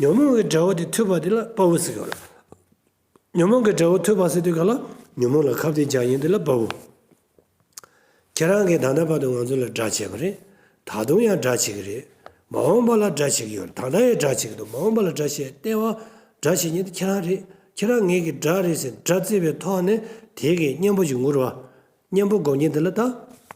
ཉོན་མོངས་ཀྱི་དགྲ་བོ་དེ་ཐུབ་པ་དེ་ལ་དཔའ་བོ་ཟེར་གྱི་ཡོད་རེད། ཉོན་མོངས་ཀྱི་དགྲ་བོ་ཐུབ་པ་ཟེར་དུས་ག་ལ་ཉོན་མོངས་ལ་ཁ་གཏད་བཅག་མཁན་དེ་ལ་དཔའ་བོ། ཁྱེད་རང་གིས་ད་ལྟ་བར་དུ་ང་ཚོ་ལ་དགྲ་བྱས་པ་རེད། ད་དུང་ཡང་དགྲ་བྱེད་ཀྱི་རེད། མ་འོངས་པ་ལ་དགྲ་བྱེད་ཀྱི་ཡོད་རེད། ད་ལྟ་ཡང་དགྲ་བྱེད་ཀྱི་འདུག་མ་འོངས་པ་ལ་དགྲ་བྱེད་ལྟེ་བ་དགྲ་བྱེད་མཁན་དེ་ཁྱེད་རང་རེད། ཁྱེད་རང་ངེད་ཀྱི་དགྲ་རེད་ཟེར་དགྲ་བརྩིས་པའི་ཐོག་ནས་དེ་གི་གཉེན་པོ་ཅིག་དགོས་རེད་བ། གཉེན་པོ་སྒོམ་མཁན་དེ་ལ་ད།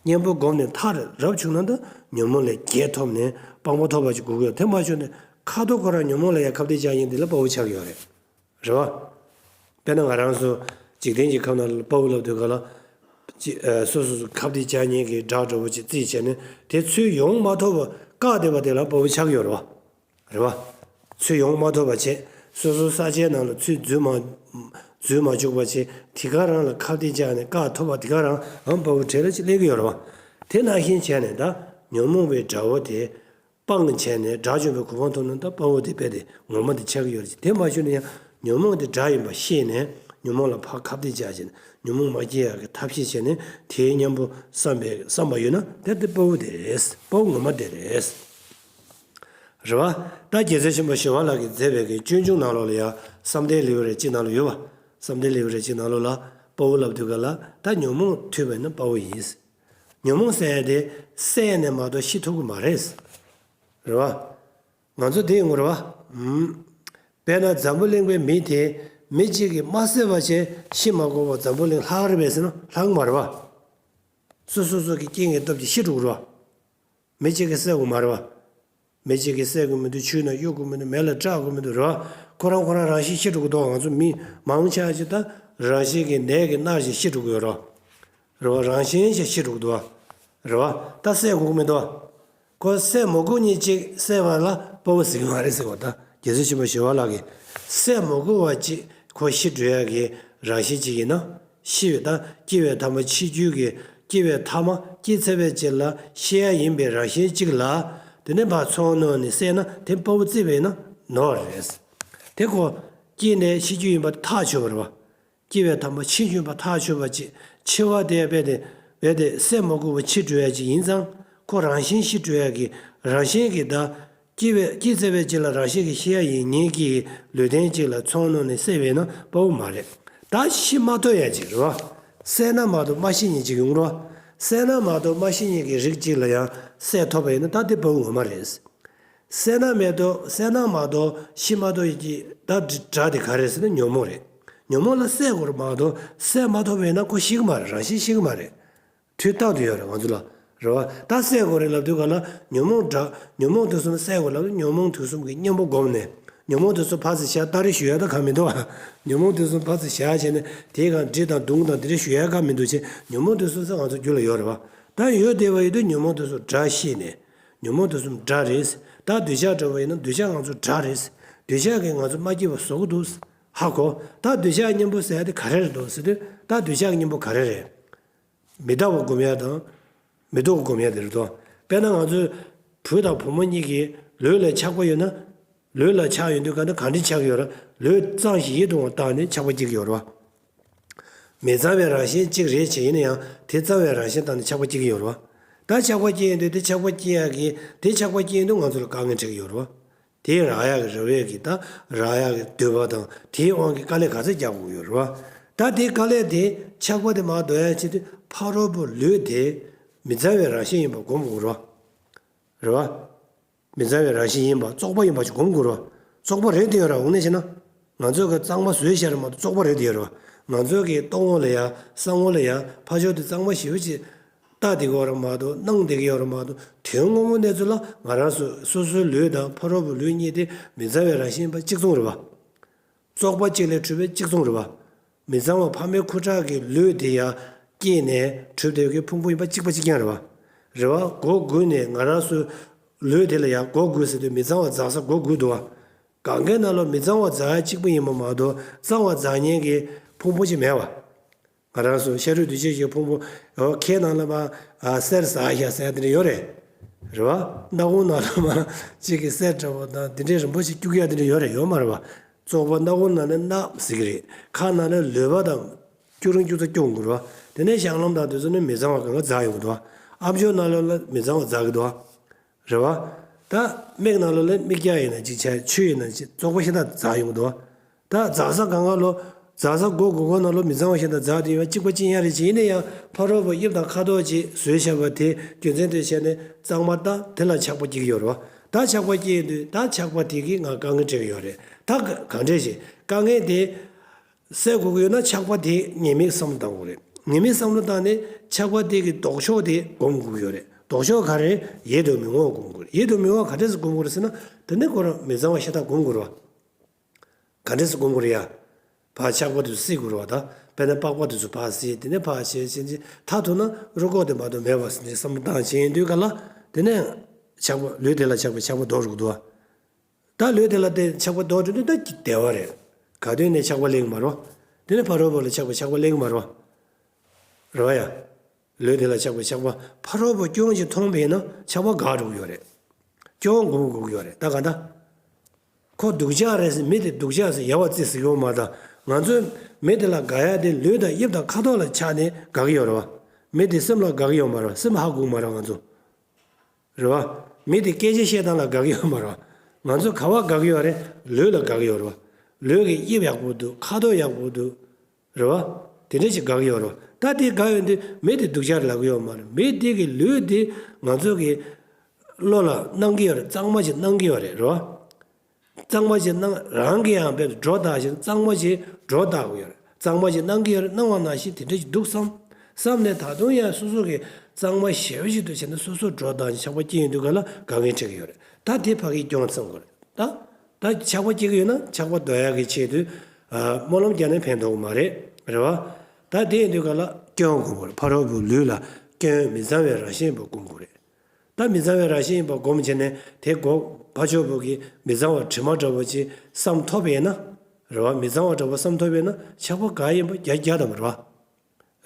གཉེན་པོ་སྒོམ་ནས་ཐར་རབ་བྱུང་ན་ད་ཉོན་མོངས་ལས་རྒྱལ་ཐོབ་ནས་སྤང་པོ་ཐོབ་པ་ཅིག་དགོས་ཀྱི་ཡོད། དེ་མ་བྱུང་ན་ཁ་ཐོག་ཁོ་རང་ཉོན་མོངས་ལ་ཡང་ཁ་གཏད་བཅག་མཁན་དེ་ལ་དཔའ་བོ་ཆགས་ཀྱི་ཡོད་རེད། རེད་བ། དཔེར་ན་ང་རང་ཚོ་འཇིག་རྟེན་གྱི་ཁམས་ནང་ལ་དཔའ་བོ་ལབ་དུས་ག་ལ། ཅི། ཨ། སོ་སོ་སོ་ཁ་གཏད་བཅག་མཁན་གྱི་དགྲ་འདྲ་བོ་ཅིག་རྩིས་བྱས་ནས་དེ་ཚུར་ཡོང་མ་ཐུབ་པ་བཀག་བསྡད་པ་དེ་ལ་དཔའ་བོ་ཆགས་ཀྱི་ཡོད་རེད་བ། རེད་བ། ཚུར་ཡོང་མ་ཐུབ་པ་བྱས། སོ་སོ་ས་ཆའི་ནང་ལ་ཚུར་འཛུལ་མ། འཛུལ་མ་བཅུག་པ་བྱས། དེ་ག་རང་ལ་ཁ་གཏད་བཅག་ནས་བཀག་ཐུབ་པ་དེ་ག་རང་ཨང་དཔའ་བོ་གྲས་ལ་ཅིག་སླེབས་ཀྱི་ཡོད་རེད་བ། དེ་ནང་བཞིན་བྱས་ནས་ད་ཉོན་མོངས་པའི་དགྲ་བོ་དེ། སྤང་བྱས་ནས་དགྲ་བཅོམ་པའི་གོ་འཕང་ཐོབ་ན་ད་དཔའ་བོ་དེ་དཔེ་དེ་ངོ་མ་དེ་ཆགས་ཀྱི་ཡོད་རེད། དེ་མ་བྱུང་ན་ཡང་ཉོན་མོངས་དེ་དགྲ་ཡིན་པ་ཤེས་ནས་ཉོན་མོངས་ལ་ཕར་ཁ་གཏད་བཅག་བྱས་ནས་ཉོན་མོངས་མ་སྐྱེ་ཡག་གི་ཐབས་ཤེས་བྱས་ནས་དེའི་གཉེན་པོ་བསམ་པའི་བསམ་པ་ཡོད་ན་དེ་དེ་དཔའ་བོ་དེ་རེད། དཔའ་བོ་ངོ་མ་དེ་རེད། རེད་བ། ད་རྒྱལ་སྲས་ཆེན་པོ་ཞི་བ་ལྷ་གིས་མཛད་པའི་གི་སྤྱོད་འཇུག་ནང་ལོགས་ལ་ཡང་བསམ་གཏན་ལེའུ་རེ་གཅིག་ནང་ལོགས་ཡོད་བ། བསམ་གཏན་ལེའུ་རེ་གཅིག་ནང་ལོགས་ལ་དཔའ་བོ་ལབ་དུས་ག་ལ་ད་ཉོན་མོངས་ཐུབ་པས་ན་དཔའ་བོ་ཡིན། ཉོན་མོངས་ཟེར་ཡ་དེ་བསད་ནས་མ་གཏོགས་ཤི་ཐུབ་ཀྱི་མ་རེད། རེད་བ། ང་ཚོ་དེ་ཡོང་གི་རེད་བ། ཨུམ། དཔེར་ན་འཛམ་བུ་གླིང་པའི་མི་དེ་མི་གཅིག་གིས་མ་བསད་པ་བྱས་ཤི་མ་དགོས་པ་འཛམ་བུ་གླིང་ལྷག་རེད་པས་ཟེར་ན་ལྷག་མ་རེད་བ། སོ་སོ་སོ་གི་རྐྱེན་གྱི་སྟོབས་ཀྱིས་ཤི་འགྲོ་གི་རེད་བ། མི་གཅིག་གིས་བསད་དགོས་མ་རེད་བ། མི་གཅིག་གིས་བསད་དགོས་མི་འདུག་ཆུ་ནང་གཡུག་དགོས་མི་འདུག་མེ་ལ་སྲེག་དགོས་མི་འདུག་རེད་བ། ཁོ་རང་ཁོ་རང་རང་བཞིན་ཤི་འགྲོ་གི་འདུག་ང་ཚོ་མི་མང་ཆེ་བ་ཅིག་ད་རང་བཞིན་གྱིས་ནད་ཀྱིས་མནར་བཞིན་ཤི་འགྲོ་གི་ཡོད་རེད་བ། རེད་བ། རང་བཞིན་གྱིས་ཤི་འགྲོ་གི་འདུག་བ། རེད་བ། ད་བསད་དགོས་ཀྱི་མི་འདུག་བ། ཁོ་བསད་མ་དགོས་མཁན་གཅིག་བསད་པ་ལ་དཔའ་བོ་ཟེར་གྱི་མ་རེད་ཟེར་བ་ད་རྒྱལ་སྲས་ཆེན་པོ་ཞི་བ་ལྷ་གིས། བསད་མ་དགོས་པ་གཅིག་ཁོ་ཤི་འགྲོ་ཡ་གི་རང་བཞིན་གཅིག་ཡིན་ན། ཤི་བའི་ད་སྐྱེ་བའི་ཐ་མ་འཆི་རྒྱུ་གི་སྐྱེ་བའི་ཐ་མ་སྐྱེས་ཚར་བའི་རྗེས་ལ་ཤི་ཡ་ཡིན་པའི་རང་བཞིན་གཅིག་ལ། དེ་ནས་ཕར་ཚོར་སྣང་ནས་བསད་ན་དེ་དཔའ་བོ་བརྩིས་པ་ཡིན་ན་ནོར་རེད། དེ་ཁོ་སྐྱེས་ནས་ཤི་རྒྱུ་ཡིན་པ་ཐག་ཆོད་པ་རེད་བ། སྐྱེ་བའི་ཐ་མ་འཆི་རྒྱུ་ཡིན་པ་ཐག་ཆོད་པ་ཅིག་འཆི་བ་དེ་རྦད་དེ་རྦད་དེ་བསད་མ་དགོས་པ་འཆི་འགྲོ་ཡ་ཅིག་ཡིན་ཙང་ཁོ་རང་བཞིན་ཤི་འགྲོ་ཡ་གི་རང་བཞིན་གྱི་ད། སྐྱེ་བའི་སྐྱེས་ཚར་བའི་རྗེས་ལ་རང་བཞིན་གྱིས་ཤི་ཡ་ཡིན་ཉིད་ཀྱི་ལུས་རྟེན་གཅིག་ལ་ཚོར་སྣང་ནས་བསད་པས་ན་དཔའ་བོ་མ་རེད། ད་ཤི་མ་ཐུབ་ཡ་ཅིག་རེད་བ། བསད་ན་མ་གཏོགས་མ་ཤི་མཁན་ཅིག་ཡོང་རེད་བ། བསད་ན་མ་གཏོགས་མ་ཤི་མཁན་གྱི་རིགས་གཅིག་ལ་ཡང་བསད་ཐུབ་པ་ཡིན་ན་ད་དེ་དཔའ་བོ་ངོ་མ་རེད། བསད་ན་མེད་དོ་བསད་ན་མ་གཏོགས་ཤི་མ་ཐུབ་ཡ་ཅིག་ད་དགྲ་དེ་ག་རེ་ཟེར་ན་ཉོན་མོངས་རེད། ཉོན་མོངས་ལ་བསད་དགོས་རེད་མ་གཏོགས་བསད་མ་ཐུབ་པ་ཡིན་ན་ཁོ་ཤི་གི་མ་རེད། རང་བཞིན་ཤི་གི་མ་རེད། འཁྲུལ་རྟག་ཏུ་ཡོད་རེད་ང་ཚོ་ལ། རེད་བ། ད་བསད་དགོས་རེད་ལབ་དུས་ག་ལ་ཉོན་མོངས་དགྲ་ཉོན་མོངས་དུག་གསུམ་བསད་དགོས་ལབ་དུས་ཉོན་མོངས་དུག་གསུམ་གྱི་གཉེན་པོ་བསྒོམས་ནས་ཉོན་མོངས་དུག་གསུམ་ཕར་ཚུར་བཞག་སྟ་རེ་ཞུ་ཡ་ད་ག་མི་འདུག་ཉོན་མོངས་དུག་གསུམ་ཕར་ཚུར་བཞག་བྱས་ནས་དེའི་སྒང་གྲི་དང་མདུང་དང་དེ་འདྲ་ཞུ་ཡ་ག་མི་འདུག་ཅེས་ཉོན་མོངས་དུག་གསུམ་ཟེར་ང་ཚོ་རྒྱུད་ལ་ཡོད་རེད་བ། ད་ཡོད་བསྡད་པ་ཡོད་དུས་ཉོན་མོངས་དུག་གསུམ་དགྲ་ཤེས་ནས་ཉོན་མོངས་དུག་གསུམ་དགྲ་རེད། ད་འདོད་ཆགས་འདྲ་བ་ཡིན་ན་འདོད་ཆགས་ང་ཚོ་དགྲ་རེད། འདོད་ཆགས་ཀྱིས་ང་ཚོ་མ་སྐྱིད་པ་བཟོ་གི་འདུག་ཧ་གོ། ད་འདོད་ཆགས་གཉེན་པོ་ཟེར་ཡ་དེ་ག་རེ་རེད་འདུག་ཟེར་དུས་ད་འདོད་ཆགས་གཉེན་པོ་ག་རེ་རེད། མི་རྟག་པ་སྒོམ་ཡ་དང་། མི་རྟག་པ་སྒོམ་ཡ་དེ་རེད་དོ། དཔེར་ན་ང་ཚོའི་བུ་དང་བུ་མོ་གཉིས་ཀྱིས་ལུས་ལ་ཆགས་པ་ཡོད་ན། ལུས་ལ་ཆགས་ཡོང་དུས་ག་འདྲ་ག་འདྲ་ཆགས་ཀྱི་ཡོད་རེད། ལུས་གཙང་ཞིང་ཡིད་དུ་འོང་བ་བཏང་ནས་ཆགས་པ་སྐྱེ་གི་ཡོད་རེད་བ། མི་གཙང་བའི་རང་བཞིན་གཅིག་རེད་ཅེས་ཡིན་ན་ཡང་དེ་གཙང་བའི་རང་བཞིན་བཏང་ནས་ཆགས་པ་སྐྱེ་གི་ཡོད་རེད་བ། ད་ཆགས་པ་སྐྱེ་ཡོང་དུས་དེ་ཆགས་པ་སྐྱེ་ཡ་གི་དེ་ཆགས་པ་སྐྱེ་ཡོང་དུས་ང་ཚོ་ལ་དཀའ་ངལ་འཕྲད་ཀྱི་ཡོད་རེད་བ། དེའི་རག་ཡག་གི་རེ་བའི་གི་ད་རག་ཡག་གི་འདོད་པ་དང་དེའི་དབང་གིས་དཀའ་ལས་ག་ཚོད་རྒྱག་དགོས་ཡོད་རེད་བ། ད་དེའི་དཀའ་ལས་དེ་ཆགས་པ་དེ་མར་ཟློག་ཡག་ཆེད་དུ་ཕ་རོལ་པོ་ལུས་དེ་མི་གཙང་བའི་རང་བཞིན་ཡིན་པ་སྒོམ་དགོས་རེད་བ། རེད་བ། མི་གཙང་བའི་རང་བཞིན་ཡིན་པ་བཙོག་པ་ཡིན་པ་ཞིག་སྒོམ་དགོས་རེད་བ། བཙོག་པ་རེད་དེ་ཡོད་ར་འོང་ནས་བྱས་ན། ང་ཚོས་གི་གཙང་མ་བཟོས་བཞག་རེད་མ་གཏོགས་བཙོག་པ་རེད་དེ་ཡོད་རེད་བ། ང་ཚོས་གི་ལྟོ་ངོ་ལ་ཡ་ས་ངོ་ལ་ཡ་ཕ་ཕྱོགས་དེ་གཙང་མ་ཞེ་པོ་ཅིག་ལྟ་བསྡད་ཀྱི་ཡོད་རེད་མ་གཏོགས་སྣང་བསྡད་ཀྱི་ཡོད་རེད་མ་གཏོགས་དོན་དངོས་པོ་གནས་ཚུལ་ལ་ང་རང་ཚོ་སོ་སོའི་ལུས་དང་ཕ་རོལ་པོ་ལུས་གཉིས་དེ་མི་གཙང་བའི་རང་བཞིན་ཡིན་པ་གཅིག་མཚུངས་རེད་བ། བཙོག་པ་གཅིག་ལས་གྲུབ་པའི་གཅིག་མཚུངས་རེད་བ། མི་གཙང་བ་ཕ་མའི་ཁུ་ཁྲག་གི་ལུས་དེ་ཡང་སྐྱེས་ནས་གྲུབ་བསྡད་ཀྱི་ཕུང་པོ་ཡིན་པ་གཅིག་པ་གཅིག་རྐྱང་རེད་བ། རེད་བ། སྒོ་དགུ་ནས་ང་རང་ཚོའི་ལུས་དེ་ལ་ཡང་སྒོ་དགུ་ཟེར་དུས་མི་གཙང་བ་འཛག་ས་སྒོ་དགུ་འདུག་བ། གང་གའི་ནང་ལོགས་མི་གཙང་བ་འཛག་ཡ་གཅིག་པ་ཡིན་པ་མ་གཏོགས་གཙང་བ་འཛག་མཁན་གྱི་ཕུང་པོ་ཅིག་མེད་བ། ང་རང་ཚོ་ཤ་རུས་གདོས་བཅས་ཀྱི་ཕུང་པོ་ཡང་ཁའི་ནང་ལ་མ་ཨ་གསེར་ཟག་ཤག་ཟེར་ཡ་དེ་འདྲ་ཡོད་རེད། རེད་བ། སྣ་ཁུང་ནང་ལ་མ་གཅིག་གི་གསེར་འདྲ་བོ་དང་དེ་འདྲའི་རིན་པོ་ཆེ་སྐྱུག་ཡ་དེ་འདྲ་ཡོད་རེད་ཡོད་མ་རེད་བ། བཙོག་པ་སྣ་ཁུང་ནང་ལ་སྣབས་ཟེར་གི་རེད། ཁ་ནང་ལ་ལུད་པ་དང་སྐྱུག་རིང་སྐྱུག་ཚ་སྐྱུག་དགོས་རེད་བ། དེ་ནས་བཤང་ལམ་དང་དེ་ཚོ་ནི་མི་གཙང་བ་གང་ག་འཛག་ཡོང་གི་འདུག་བ། ཨ་མཆོག་ནང་ལོགས་ལ་མི་གཙང་བ་འཛག་གི་འདུག་བ། རེད་བ། ད་མིག་ནང་ལོགས་ལ་མིག་རྒྱག་ཡིན་ན་ཅིག་བྱས་ཆུ་ཡིན་ན་ཅིག་བཙོག་པ་ཤ་སྟག་འཛག་ཡོང་གི་འདུག་བ། ད་འཛག་ས་གང་ག་ལོ། འཛག་ས་སྒོ་དགུ་སྒོ་ནང་ལོ་མི་གཙང་བ་ཤ་སྟག་འཛག་དེ་ཡོད་པ་གཅིག་པ་གཅིག་ཡང་རེད་ཅེས་ཡིན་ན་ཡང་ཕ་རོལ་པོ་དབྱིབས་དང་ཁ་དོག་ཅིག་བཟོས་བཞག་པ་དེ་རྒྱུ་མཚན་དེ་བྱས་ནས་གཙང་མ་ད་དེ་ལ་ཆགས་པ་སྐྱེ་གི་ཡོད་རེད་བ། ད་ཆགས་པ་སྐྱེ་ཡོང་དུས་ད་ཆགས་པ་དེ་གིས་ང་དཀའ་ངལ་འཕྲད་ཀྱི་ཡོད་རེད། ད་ག་གང་འདྲས་ཤིག་དཀའ་ངལ་དེ་སེལ་དགོས་ཀྱི་ཡོད་ན་ཆགས་པ་དེ་ཉེས་དམིགས་བསམ་བློ་བཏང་དགོས་རེད། ཉེས་དམིགས་བསམ་བློ་བཏང་ནས་ཆགས་པ་དེ་གི་ལྡོག་ཕྱོགས་དེ་སྒོམ་དགོས་ཀྱི་ཡོད་རེད། ལྡོག་ཕྱོགས་ག་རེ། ཡིད་དུ་མི་འོང་བ་སྒོམ་དགོས་རེད། ཡིད་དུ་མི་འོང་བ་ག་འདྲས་སེ་སྒོམ་དགོས་རེད་ཟེར་ན། དེ་ནས་ཁོ་རང་མི་གཙང་བ་ཤ་སྟག་སྒོམ་དགོས་རེད་བ། ག་འདྲས་སེ་སྒོམ་དགོས་རེད་ཡ། ཕར་ཆགས་པ་དེ་ཚོ་བསྲེག་དགོས་རེད་བ་ད། དཔེར་ན་པགས་པ་དེ་ཚོ་ཕར་བསྲེག་དེ་ནས་ཕར་བྱས་བྱས་བྱས་མཐར་ཐུག་ན་རུས་ཁོག་དེ་མ་གཏོགས་མེད་པ་ཟེར་ནས་བསམ་བློ་བཏང་བྱས་ཡིན་དུས་ག་ལ། དེ་ནས་ཆགས་པ་ལུས་དེ་ལ་ཆགས་པའི་ཆགས་པ་ལྡོག་འགྲོ་གི་འདུག་བ། ད་ལུས་དེ་ལ་དེ་ཆགས་པ་ལྡོག་འགྲོ་དུས་ད་བདེ་བ་རེད། ག་དུས་ནས་ཆགས་པ་སླེབས་ཀྱི་མ་རེད་བ། དེ་ནས་ཕ་རོལ་པོ་ལ་ཆགས་པའི་ཆགས་པ་སླེབས་ཀྱི་མ་རེད་བ། རེད་བ་ཡ། ལུས་དེ་ལ་ཆགས་པའི་ཆགས་པ་ཕ་རོལ་པོ་སྐྱོན་ཅིག་མཐོང་པས་ན་ཆགས་པ་འགག་འགྲོ་གི་ཡོད་རེད། སྐྱོན་སྒོམ་དགོས་ཀྱི་ཡོད་རེད་ད་ག་ད། ཁོ་སྡུག་ཅག་རེད་ཟེར་མི་དེ་སྡུག་ཅག་ཟེར་ཡ་བ་བརྩི་ཟེར་གྱི་ཡོད་མ་རེད་ད། ང་ཚོས་མི་དེ་ལ་དགའ་ཡ་དེ་ལུས་དང་དབྱིབས་དང་ཁ་དོག་ལ་ཆགས་ནས་དགའ་གི་ཡོད་རེད་བ། མི་དེ་སེམས་ལ་དགའ་གི་ཡོད་མ་རེད་བ། སེམས་ཧ་གོ་གི་མ་རེད་ང་ཚོ། རེད་བ། མི་དེ་སྐད་ཆ་བཤད་སྟངས་ལ་དགའ་གི་ཡོད་མ་རེད་བ། ང་ཚོ་ག་བ་དགའ་གི་ཡོད་རེད། ལུས་ལ་དགའ་གི་ཡོད་རེད་བ། ལུས་ཀྱི་དབྱིབས་ཡག་པོ་འདུག་ཁ་དོག་ཡག་པོ་འདུག་རེད་བ། དེ་འདྲ་ཞིག་དགའ་གི་ཡོད་རེད་བ། ད་དེ་དགའ་ཡོང་དུས་མི་དེ་སྡུག་ཅག་རེད་ལབ་གི་ཡོད་མ་རེད། མི་དེ་གི་ལུས་དེ་ང་ཚོ་གི་བློ་ལ་སྣང་གི་ཡོད་རེད། གཙང་མ་ཞིག་སྣང་གི་ཡོད་རེད། རེད་བ། གཙང་མ་ཞིག་སྣང་རང་གི་ཡང་དཔེ་སྒྲོ་བཏགས་ཤིང་གཙང་མ་ཞིག་སྒྲོ་བཏགས་དགོས་ཡོད་རེད། གཙང་མ་ཞིག་སྣང་གི་ཡོད་རེད། སྣང་བ་ནང་བཞིན་དེ་འདྲ་ཞིག་འདུག་བསམ། བསམ་ནས་ད་དུང་ཡང་སོ་སོ་གི་གཙང་མ་ཞེ་པོ་ཞིག་ཏུ་བྱས་ནས་སོ་སོ་སྒྲོ་བཏགས་ནས་ཆགས་པ་སྐྱེ་ཡོང་དུས་ག་ལ་དཀའ་ངལ་འཕྲད་ཀྱི་ཡོད་རེད། ད་དེ་ཕ་གིའི་སྐྱོན་ཚང་དགོས་རེད། ད་ད་ཆགས་པ་སྐྱེ་གི་ཡོད་ན་ཆགས་པ་ཟློག་ཡག་གི་ཆེད་དུ་ཨ་སྨོན་ལམ་རྒྱག་ན་ཕན་ཐོགས་མ་རེད། རེད་བ། ད་དེ་ཡིན་དུས་ག་ལ་སྐྱོན་སྒོམ་དགོས་རེད། ཕ་རོལ་པོའི་ལུས་ལ་སྐྱོན་མི་གཙང་བའི་རང་བཞིན་ཡིན་པ་སྒོམ་དགོས་རེད། ད་མི་གཙང་བའི་རང་བཞིན་ཡིན་པ་སྒོམ་བྱས་ནས་དེ་སྒོ་ཕ་ཕྱོགས་པོ་གི་མི་གཙང་བ་དྲི་མ་འདྲ་བོ་ཅིག་བསམ་ཐུབ་པ་ཡིན་ན། རེད་བ། མི་གཙང་བ་འདྲ་བོ་བསམ་ཐུབ་པ་ཡིན་ན་ཆགས་པ་འགག་ཡིན་པ་རྒྱ་རྒྱ་དམ་རེད་བ།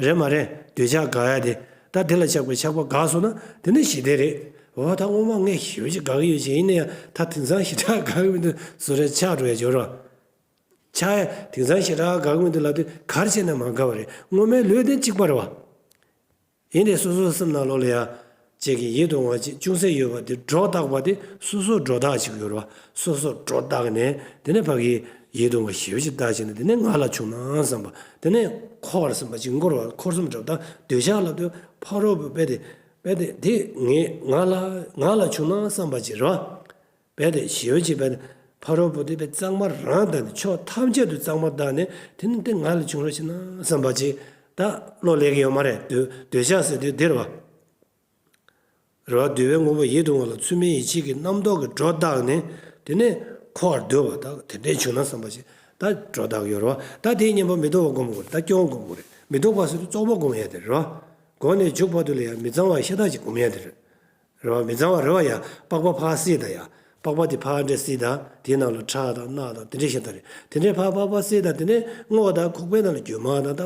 རེད་མ་རེད། འདོད་ཆགས་འགག་ཡ་དེ། ད་དེ་ལ་ཆགས་པའི་ཆགས་པ་འགག་སོང་ན་དེ་ནི་ཞི་བདེ་རེད། འོ་ད་སྔོན་མ་ངས་ཞེ་པོ་ཅིག་དགའ་གི་ཡོད་ཅེས་ཡིན་ན་ཡང་ད་དེང་སང་ཞེ་དྲག་དགའ་གི་མི་འདུག་བཟོ་རེ་ཆགས་འགྲོ་ཡ་འབྱོར་རོགས། ཆགས་ཡ་དེང་སང་ཞེ་དྲག་དགའ་གི་མི་འདུག་ལབ་དུས་ག་རེ་བྱས་ན་མ་དགའ་བ་རེད། སྔོན་མའི་ལུས་དེ་གཅིག་པ་རེད་བ། ཡིན་ནའི་སོ་སོའི་སེམས་ནང་ལོགས་ལ་ཡ། ཅིག་གི་ཡིད་དུ་འོང་བ་ཅིག་ཅུང་ཟད་ཡོད་པ་དེ་སྒྲོ་བཏགས་པ་དེ་སོ་སོར་སྒྲོ་བཏགས་ཅིག་ཡོད་རེད་བ། སོ་སོར་སྒྲོ་བཏགས་ནས་དེ་ནས་ཕ་གི་ཡིད་དུ་འོང་བ་ཞེ་པོ་ཅིག་བཏགས་བྱས་ནས་དེ་ནས་ང་ལ་བྱུང་ན་བསམ་པ། དེ་ནས་འཁོར་བསམ་པ་ཅིག་འཁོར་བ་འཁོར་གསུམ་སྒྲོ་བཏགས་འདོད་ཆགས་ལབ་དུས་ཕ་རོལ་པོ་དཔེ་དེ། དཔེ་དེ་དེ་ངས་ང་ལ་ང་ལ་བྱུང་ན་བསམ་པ་ཅིག་རེད་བ། རྦད་དེ་ཞེ་པོ་ཅིག་རྦད་དེ་ཕ་རོལ་པོ་དེ་དཔེ་གཙང་མ་རང་དང་ནི་ཕྱོགས་ཐམས་ཅད་དུ་གཙང་མ་བཏགས་ནས་དེ་ནི་དེ་ང་ལ་བྱུང་རོགས་བྱེད་ན་བསམ་པ་ཅིག་ད་བློ་སླེབས་ཀྱི་ཡོད་མ་རེད། འདོད་འདོད་ཆགས་ཟེར་དུས་འདིར་བ། རེད་བ། འདོད་པའི་དངོས་པོ་ཡིད་དུ་འོང་བ་ལ་ཚུལ་མིན་ཡིད་བྱེད་ཀྱི་རྣམ་རྟོག་གི་སྒྲོ་བཏགས་ནས་དེ་ནས་འཁོར་བར་འདོད་པ་ད་དེ་འདྲའི་བྱུང་ན་བསམ་པ་ཅིག་ད་སྒྲོ་བཏགས་ཡོད་རེད་བ། ད་དེའི་གཉེན་པོ་མི་ལྡོག་པ་སྒོམ་དགོས་རེད། ད་སྐྱོན་སྒོམ་དགོས་རེད། མི་ལྡོག་པ་ཟེར་དུས་རྟོག་པ་སྒོམ་ཡ་དེ་རེད་བ། སྒོམ་ནས་མཇུག་བར་དུ་ལ་ཡང་མི་གཙང་བ་ཤ་སྟག་ཅིག་སྒོམ་ཡ་དེ་རེད། རེད་བ། མི་གཙང་བ་རེད་བ། ཡ་པགས་པ་ཕར་བསྲེས་དང་ཡ། པགས་པ་དེ་ཕར་འདྲེ་བསྲེས་དང་དེའི་ནང་ལ་ཁྲག་དང་རྣག་དང་དེ་འདྲ་ཞིག་དང་རེད། དེ་འདྲའི་ཕར་པགས་པ་བསྲེས་དང་དེ་ནས་རྔོག་དང་ཁོག་པའི་ནང་ལ་རྒྱུ་མ་དང་ད་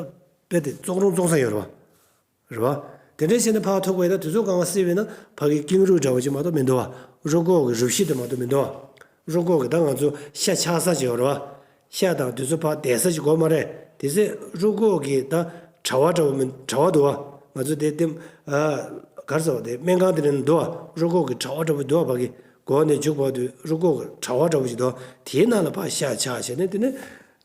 དཔེ་དེ་བཙོག་རུང་བཙོག་ས་ཡོད་རེད་བ། རེད་བ། དེ་འདྲ་བྱས་ནས་ཕར་ཐུག་པ་ཡིན་ན་དེ་ཚོ་གང་བ་བསྲེས་པས་ན་ཕ་གི་ཀེང་རུས་འདྲ་བོ་ཅིག་མ་གཏོགས་མི་འདུག་བ། རུས་ཁོག་གི་རུས་གཤིས་དེ་མ་གཏོགས་མི་འདུག་བ། རུས་ཁོག་གི་ད་ང་ཚོ་ཤ་ཆག་ས་ཅིག་ཡོད་རེད་བ། ཤ་དང་དེ་ཚོ་ཕར་བསྡད་ས་ཅིག་དགོས་མ་རེད། དེ་ཚེ་རུས་ཁོག་གི་ད་དྲ་བ་འདྲ་བོ་མི་དྲ་བ་འདུག་བ། ང་ཚོ་དེ་དེ་ཨ་ག་རེ་ཟེར་བ་དེ་སྨན་ཁང་དེ་ནས་འདུག་བ། རུས་ཁོག་གི་དྲ་བ་འདྲ་བོ་འདུག་བ། ཕ་གི་མགོ་ནས་མཇུག་བར་དུ་རུས་ཁོག་གི་དྲ་བ་འདྲ་བོ་ཞིག་འདུག་དེའི་ནང་ལ་ཕར་ཤ་ཆག་བྱས་ནས་དེ་ནས་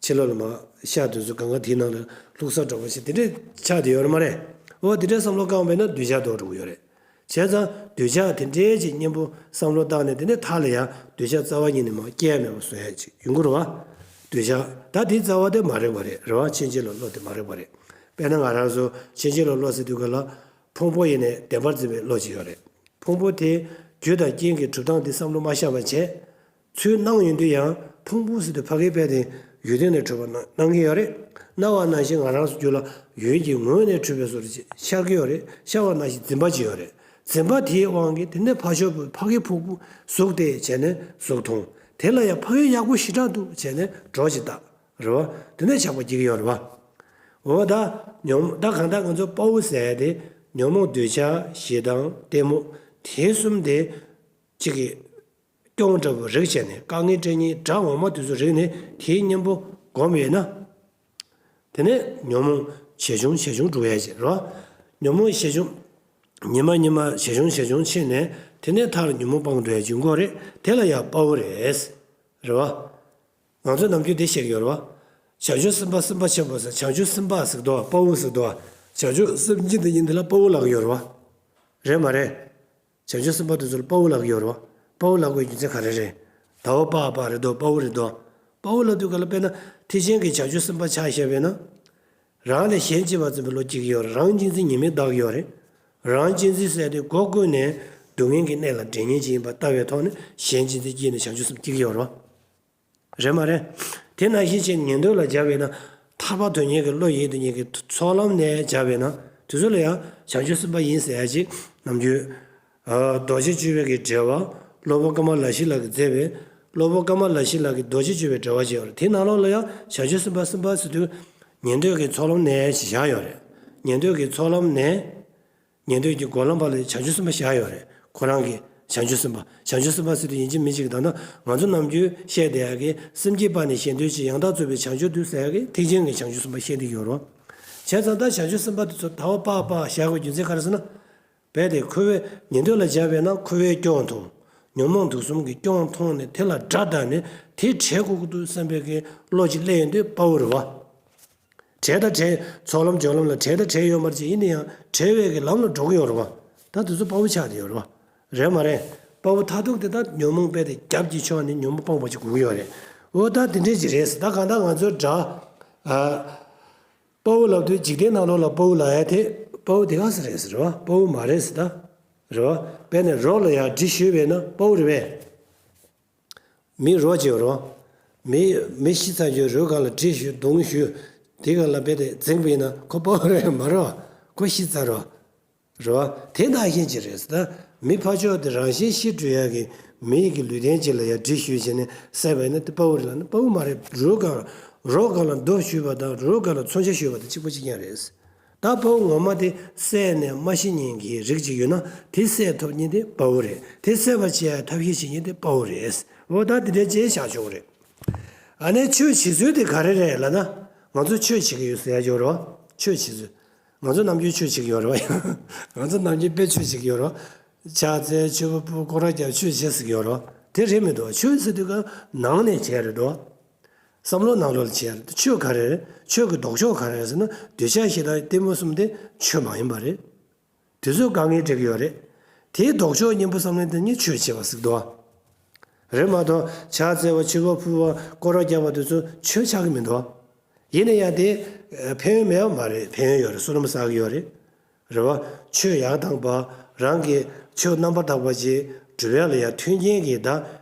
ཕྱི་ལོགས་ལ་མར་ཤ་དེ་ཚོ་གང་ག་དེའི་ནང་ལ་བླུགས་ས་འདྲ་བོ་ཞིག་དེ་འདྲས་ཆགས་བསྡད་ཡོད་རེད་མ་རེད། འོ་དེ་འདྲས་བསམ་བློ་བསྐངས་པས་ན་འདོད་ཆགས་ལྡོག་འགྲོ་གི་ཡོད་རེད། བྱས་ཙང་འདོད་ཆགས་དེ་འདྲའི་ཅིག་གཉེན་པོ་བསམ་བློ་བཏང་ནས་དེ་ནས་མཐའ་ལ་ཡང་འདོད་ཆགས་རྩ་བ་ཉིད་ནས་མར་སྐྱེ་ཡ་མེད་པ་བཟོ་ཡ་ཅིག་ཡོང་གི་རེད་བ། འདོད་ཆགས་ད་དེའི་རྩ་བ་དེ་མ་རིག་པ་རེད། རེད་བ། ཕྱིན་ཅི་ལོག་བློ་དེ་མ་རིག་པ་རེད། དཔེར་ན་ང་རང་ཚོ་ཕྱིན་ཅི་ལོག་བློ་ཟེར་དུས་ག་ལ་ཕུང་པོ་ཡེ་ནས་བདེན་པར་འཛིན་པའི་བློ་ཅིག་ཡོད་རེད། ཕུང་པོ་དེ་རྒྱུ་དང་རྐྱེན་གྱི་གྲུབ་སྟངས་དེ་བསམ་བློ་མ་བཞག་པ་བྱས། ཚུར་སྣང་ཡོང་དུས་ཡང་ཕུང་པོ་ཟེར་དུས་ཕ་གིའི་དཔེ་དེ་ཡུལ་དེ་ནས་གྲུབ་པ་སྣང་སྣང་གི་ཡོད་རེད། སྣང་བ་ནང་བཞིན་ང་རང་ཚོ་རྒྱུད་ལ་ཡུལ་གྱི་ངོས་ནས་གྲུབ་པའི་བཟོ་འདྲ་ཅིག་ཤར་གྱི་ཡོད་རེད། ཤར་བ་ནང་བཞིན་འཛིན་པ་ཅིག་ཡོད་རེད། འཛིན་པ་དེའི་དབང་གིས་དེ་ནས་ཕར་ཕྱོགས་པོ་ཕ་གིའི་ཕུང་པོ་གཟུགས་དེ་བྱས་ནས་གཟུགས་མཐོང་། དེ་ལ་ཡང་ཕ་གི་ཡག་པོ་ཞེ་དྲག་འདུག་བྱས་ནས་སྒྲོ་ཅིག་བཏགས། རེད་བ། དེ་ནས་ཆགས་པ་སྐྱེ་གི་ཡོད་རེད་བ། འོ་ད་ཉོན་ད་གང་ལྟར་ང་ཚོ་དཔའ་བོ་ཟེར་ཡ་དེ་ཉོན་མོངས་འདོད་ཆགས་ཞེ་སྡང་གཏི་མུག་དེ་གསུམ་དེ་གཅིག་གི་སྐྱོན་འདྲ་བོ་རིག་བྱས་ནས་དཀའ་ངལ་སྤྲད་མཁན་དགྲ་འོག་མ་དེ་ཚོ་རིག་ནས་དེའི་གཉེན་པོ་སྒོམ་ཡོད་ན། དེ་ནས་ཉོན་མོངས་ཇེ་ཆུང་ཇེ་ཆུང་འགྲོ་ཡ་ཅིག་རེད་བ། ཉོན་མོངས་ཇེ་ཆུང་། ཉི་མ་ཉི་མ་ཇེ་ཆུང་ཇེ་ཆུང་ཕྱིན་ནས་དེ་ནས་མཐར་ཉོན་མོངས་སྤངས་འགྲོ་ཡ་ཅིག་ཡོང་གི་རེད། དེ་ལ་ཡང་དཔའ་བོ་རེད། རེད་བ། ང་ཚོས་ནམ་རྒྱུན་དེ་བཤད་ཀྱི་ཡོད་རེད་བ། བྱང་ཆུབ་སེམས་དཔའ་སེམས་དཔའ་ཆེན་པོ་ཟེར། བྱང་ཆུབ་སེམས་དཔའ་ཟེར་གི་འདུག་བ། དཔའ་བོ་ཟེར་གི་འདུག་བ། བྱང་ཆུབ་སེམས་ཅན་དེ་ཉིད་འདི་ལ་དཔའ་བོ་ལབ་ཀྱི་ཡོད་རེད་བ། རེད་མ་རེད། བྱང་ཆུབ་སེམས་དཔའ་དེ་ཚོ་ལ་དཔའ་བོ་ལབ་ཀྱི་ཡོད་རེད་བ། དཔའ་བོ་ལབ་དགོས་རྒྱུ་མཚན་ག་རེ་རེད། ཟླ་བ་པགས་པ་རེད་འདུག་དཔའ་བོ་རེད་འདུག་དཔའ་བོ་ལབ་དུས་ག་ལ་དཔེར་ན་ཐེག་ཆེན་གྱི་བྱང་ཆུབ་སེམས་དཔའ་ཆ་བཞག་པས་ན། རང་ལས་གཞན་གཅེས་པར་འཛིན་པའི་བློ་སྐྱེ་གི་ཡོད་རེད། རང་གཅེས་འཛིན་ཉེས་དམིགས་དག་གི་ཡོད་རེད། རང་གཅེས་འཛིན་ཟེར་དེ་སྒོ་ཀུན་ནས་སྡུག་བསྔལ་གྱི་གནས་ལ་འདྲེན་མཁན་ཅིག་ཡིན་པ་ལྟ་བའི་ཐོག་ནས་གཞན་གཅེས་འཛིན་སྐྱེས་ནས་བྱང་ཆུབ་སེམས་སྐྱེ་གི་ཡོད་རེད་བ། རེད་མ་རེད། དེ་ནང་བཞིན་བྱས་ཉན་ཐོས་ལ་སྦྱར་བས་ན། ཐར་པ་དོན་གཉེར་གྱི་བློ་ཡིན་དུ་ཉིད་ཀྱི་ཚོགས་ལམ་ནས་སྦྱར་བས་ན་དེ་ཚོ་ལ་ཡང་བྱང་ཆུབ་སེམས་དཔའ་ཡིན་ཟེར་ཡ་ཅིག་ནམ་རྒྱུན། རྡོ་རྗེ་བཅུ་པའི་གི་འགྲེལ་པ། སློབ་དཔོན་ཀ་མ་ལ་ཤཱི་ལ་གིས་མཛད་པའི་སློབ་དཔོན་ཀ་མ་ལ་ཤཱི་ལ་གི་རྡོ་རྗེ་བཅུ་པའི་འགྲེལ་པ་ཅིག་ཡོད་རེད། དེའི་ནང་ལོགས་ལ་ཡང་བྱང་ཆུབ་སེམས་དཔའ་སེམས་དཔའ་ཟེར་དུས་ཉན་ཐོས་ཀྱི་ཚོགས་ལམ་ནས་ཞེས་བཞག་ཡོད་རེད། ཉན་ཐོས་ཀྱི་ཚོགས་ལམ་ནས། ཉན་ཐོས་ཀྱི་སྒོམ་ལམ་པ་ལ་བྱང་ཆུབ་སེམས་དཔའ་བཞག་ཡོད་རེད། ཁོ་རང་གིས་བྱང་ཆུབ་སེམས་དཔའ་བྱང་ཆུབ་སེམས་དཔའ་ཟེར་དུས་ཡིན་གཅིག་མིན་གཅིག་གི་ད་ལྟ་ང་ཚོ་ནམ་རྒྱུན་བཤད་བསྡད་ཡག་གི་སེམས་བསྐྱེད་པ་ནས་གཞན་དོན་བྱེད། ཡང་དག་རྫོགས་པའི་བྱང་ཆུབ་ཏུ་ཟེར་ཡག་གི་ཐེག་ཆེན་གྱི་བྱང་ཆུབ་སེམས་དཔའ་བཤད་བསྡད་ཡོད་རེད། བྱས་ཙང་ད་བྱང་ཆུབ་སེམས་དཔའ་དེ་ཚོ་ཟླ་བ་པགས་པ་བཞག་དགོས་རྒྱུ་མཚན་ག་རེ་ཟེར་ན། རྦད་དེ་འཁོར་བའི་ཉན་ཐོས་ལ་སྦྱར་བས་ན་འཁོར་བའི་སྐྱོན་མཐོང་། ཉོན་མོངས་དུག་གསུམ་གྱི་སྐྱོན་མཐོང་ནས་དེ་ལ་དགྲ་བཏགས་ནས་དེ་བྲལ་དགོས་ཀྱི་འདུག་བསམ་པའི་གི་བློ་ཅིག་སླེབས་ཡོང་དུས་དཔའ་བོ་རེད་བ། བྲལ་དང་བྲལ། ཚོགས་ལམ་སྦྱོར་ལམ་ལ་བྲལ་དང་བྲལ་ཡོད་མ་རེད་ཅེས་ཡིན་ན་ཡང་བྲལ་བའི་གི་ལམ་ལ་འགྲོ་གི་ཡོད་རེད་བ། ད་དེ་ཚོ་དཔའ་བོ་ཆགས་བསྡད་ཡོད་རེད་བ། རེད་མ་རེད། དཔའ་བོ་མཐར་ཐུག་དེ་ད་ཉོན་མོངས་རྦད་དེ་རྒྱབ་ཀྱི་ཕྱོགས་ནས་ཉོན་མོངས་སྤངས་པ་ཅིག་དགོས་ཀྱི་ཡོད་རེད། འོ་ད་དེ་འདྲས་ཅིག་རེད། ད་གང་ལྟར་ང་ཚོའི་དགྲ། ཨ། དཔའ་བོ་ལབ་དུས་འཇིག་རྟེན་ནང་ལོགས་ལ་དཔའ་བོ་ལབ་ཡ་དེ་དཔའ་བོ་དེ་ག་ཟེ་རེད་ཟེར་བ། དཔའ་བོ་མ་རེད་ཟེར་ད། རེད་བ། དཔེར་ན་རོགས་ལ་ཡར་འདྲི་ཞུས་པས་ན་དཔའ་བོ་རེད་པས། མི་རོ་བྱེད་རོ། མི་མི་ཤི་ཚར་རྒྱུ་རོའི་སྒང་ལ་གྲི་གཞུ་མདུང་གཞུ། དེ་སྒང་ལ་རྦད་དེ་འཛིང་པ་ཡིན་ན་ཁོ་དཔའ་བོ་རེད་མ་རེད་བ། ཁོ་ཤི་ཚར་རོ། རེད་བ། དེ་ནང་བཞིན་ཅིག་རེད་ཟེར། ད་མི་ཕར་ཕྱོགས་དེ་རང་བཞིན་ཤི་འགྲོ་ཡག་གི་མི་ཡི་གི་ལུས་རྟེན་ཅིག་ལ་ཡང་གྲི་གཞུས་བྱས་ནས་བསད་པ་ཡིན་ན་དེ་དཔའ་བོ་རེད་ལབ་ན་དཔའ་བོ་མ་རེད། རོའི་སྒང་ལ་རོའི་སྒང་ལ་རྡོ་གཞུས་པ་དང་རོའི་སྒང་ལ་མཚོན་ཆ་གཞུས་པ་དང་གཅིག་པ་གཅིག་རྐྱང་རེད། ད་དཔའ་བོ་ངོ་མ་དེ་བསད་ནས་མ་ཤི་མཁན་གྱི་རིགས་ཅིག་ཡོད་ན་དེ་བསད་ཐུབ་མཁན་དེ་དཔའ་བོ་རེད། དེ་བསད་པར་བྱེད་ཡག་ཐབས་ཤེས་བྱེད་མཁན་དེ་དཔའ་བོ་རེད། འོ་ད་དེ་འདྲའི་ཅིག་བཞག་ཆོག་གི་རེད། ཨ་ནི་ཆོས་བྱེད་ཚུལ་དེ་ག་རེ་རེད་ལབ་ན། ང་ཚོ་ཆོས་བྱེད་ཀྱི་ཡོད་ཟེར་ཡག་ཅིག་ཡོད་རེད་བ། ཆོས་བྱེད་ཚུལ། ང་ཚོ་ནམ་རྒྱུན་ཆོས་བྱེད་ཀྱི་ཡོད་རེད་བ། ང་ཚོ་ནམ་རྒྱུན་དཔེ་ཆོས་བྱེད་ཀྱི་ཡོད་རེད་བ། ཕྱག་འཚལ་མཆོད་པ་ཕུལ་སྐོར་ར་རྒྱབ་ཆོས་བྱེད་ཟེར་གྱི་ཡོད་རེད་བ། དེ་རེད་མི་འདུག་ཆོས་ཟེར་དུས་ཀ་ནང་ནས་བྱས་རེད་འདུག་བསམ་བློ་ནང་ལོགས་ལ་བྱས་རེད། ཆོས་ག་རེ་རེད། ཆོས་ཀྱི་ལྡོག་ཕྱོགས་ག་རེ་རེད་ཟེར་ན་འདོད་ཆགས་ཞེ་སྡང་གཏི་མུག་གསུམ་དེ་ཆོས་མ་ཡིན་པ་རེད། དེ་ཚོ་དཀའ་ངལ་འཕྲད་ཀྱི་ཡོད་རེད། དེའི་ལྡོག་ཕྱོགས་གཉེན་པོ་བསམ་བློ་དེ་ཉིད་ཆོས་བྱེད་པ་ཟེར་འདུག་བ། རེད་མ་གཏོགས་ཕྱག་འཚལ་བ་མཆོད་པ་ཕུལ་བ་སྐོར་ར་རྒྱབ་པ་དེ་ཚོ་ཆོས་ཆགས་ཀྱི་མི་འདུག་བ། ཡིན་ན་ཡང་དེ་ཕན་ཡོན་མེད་པ་མ་རེད། ཕན་ཡོན་ཡོད་རེད། བསོད་ནམས་བསགས་ཀྱི་ཡོད་རེད། རེད་བ། ཆོས་ཡར་བཏང་པ། རང་གི་ཆོས་རྣམ་པར་དག་པ་ཅིག་སྒྲུབ་ཡག་ལ་ཡང་མཐུན་རྐྱེན་གྱི་ད།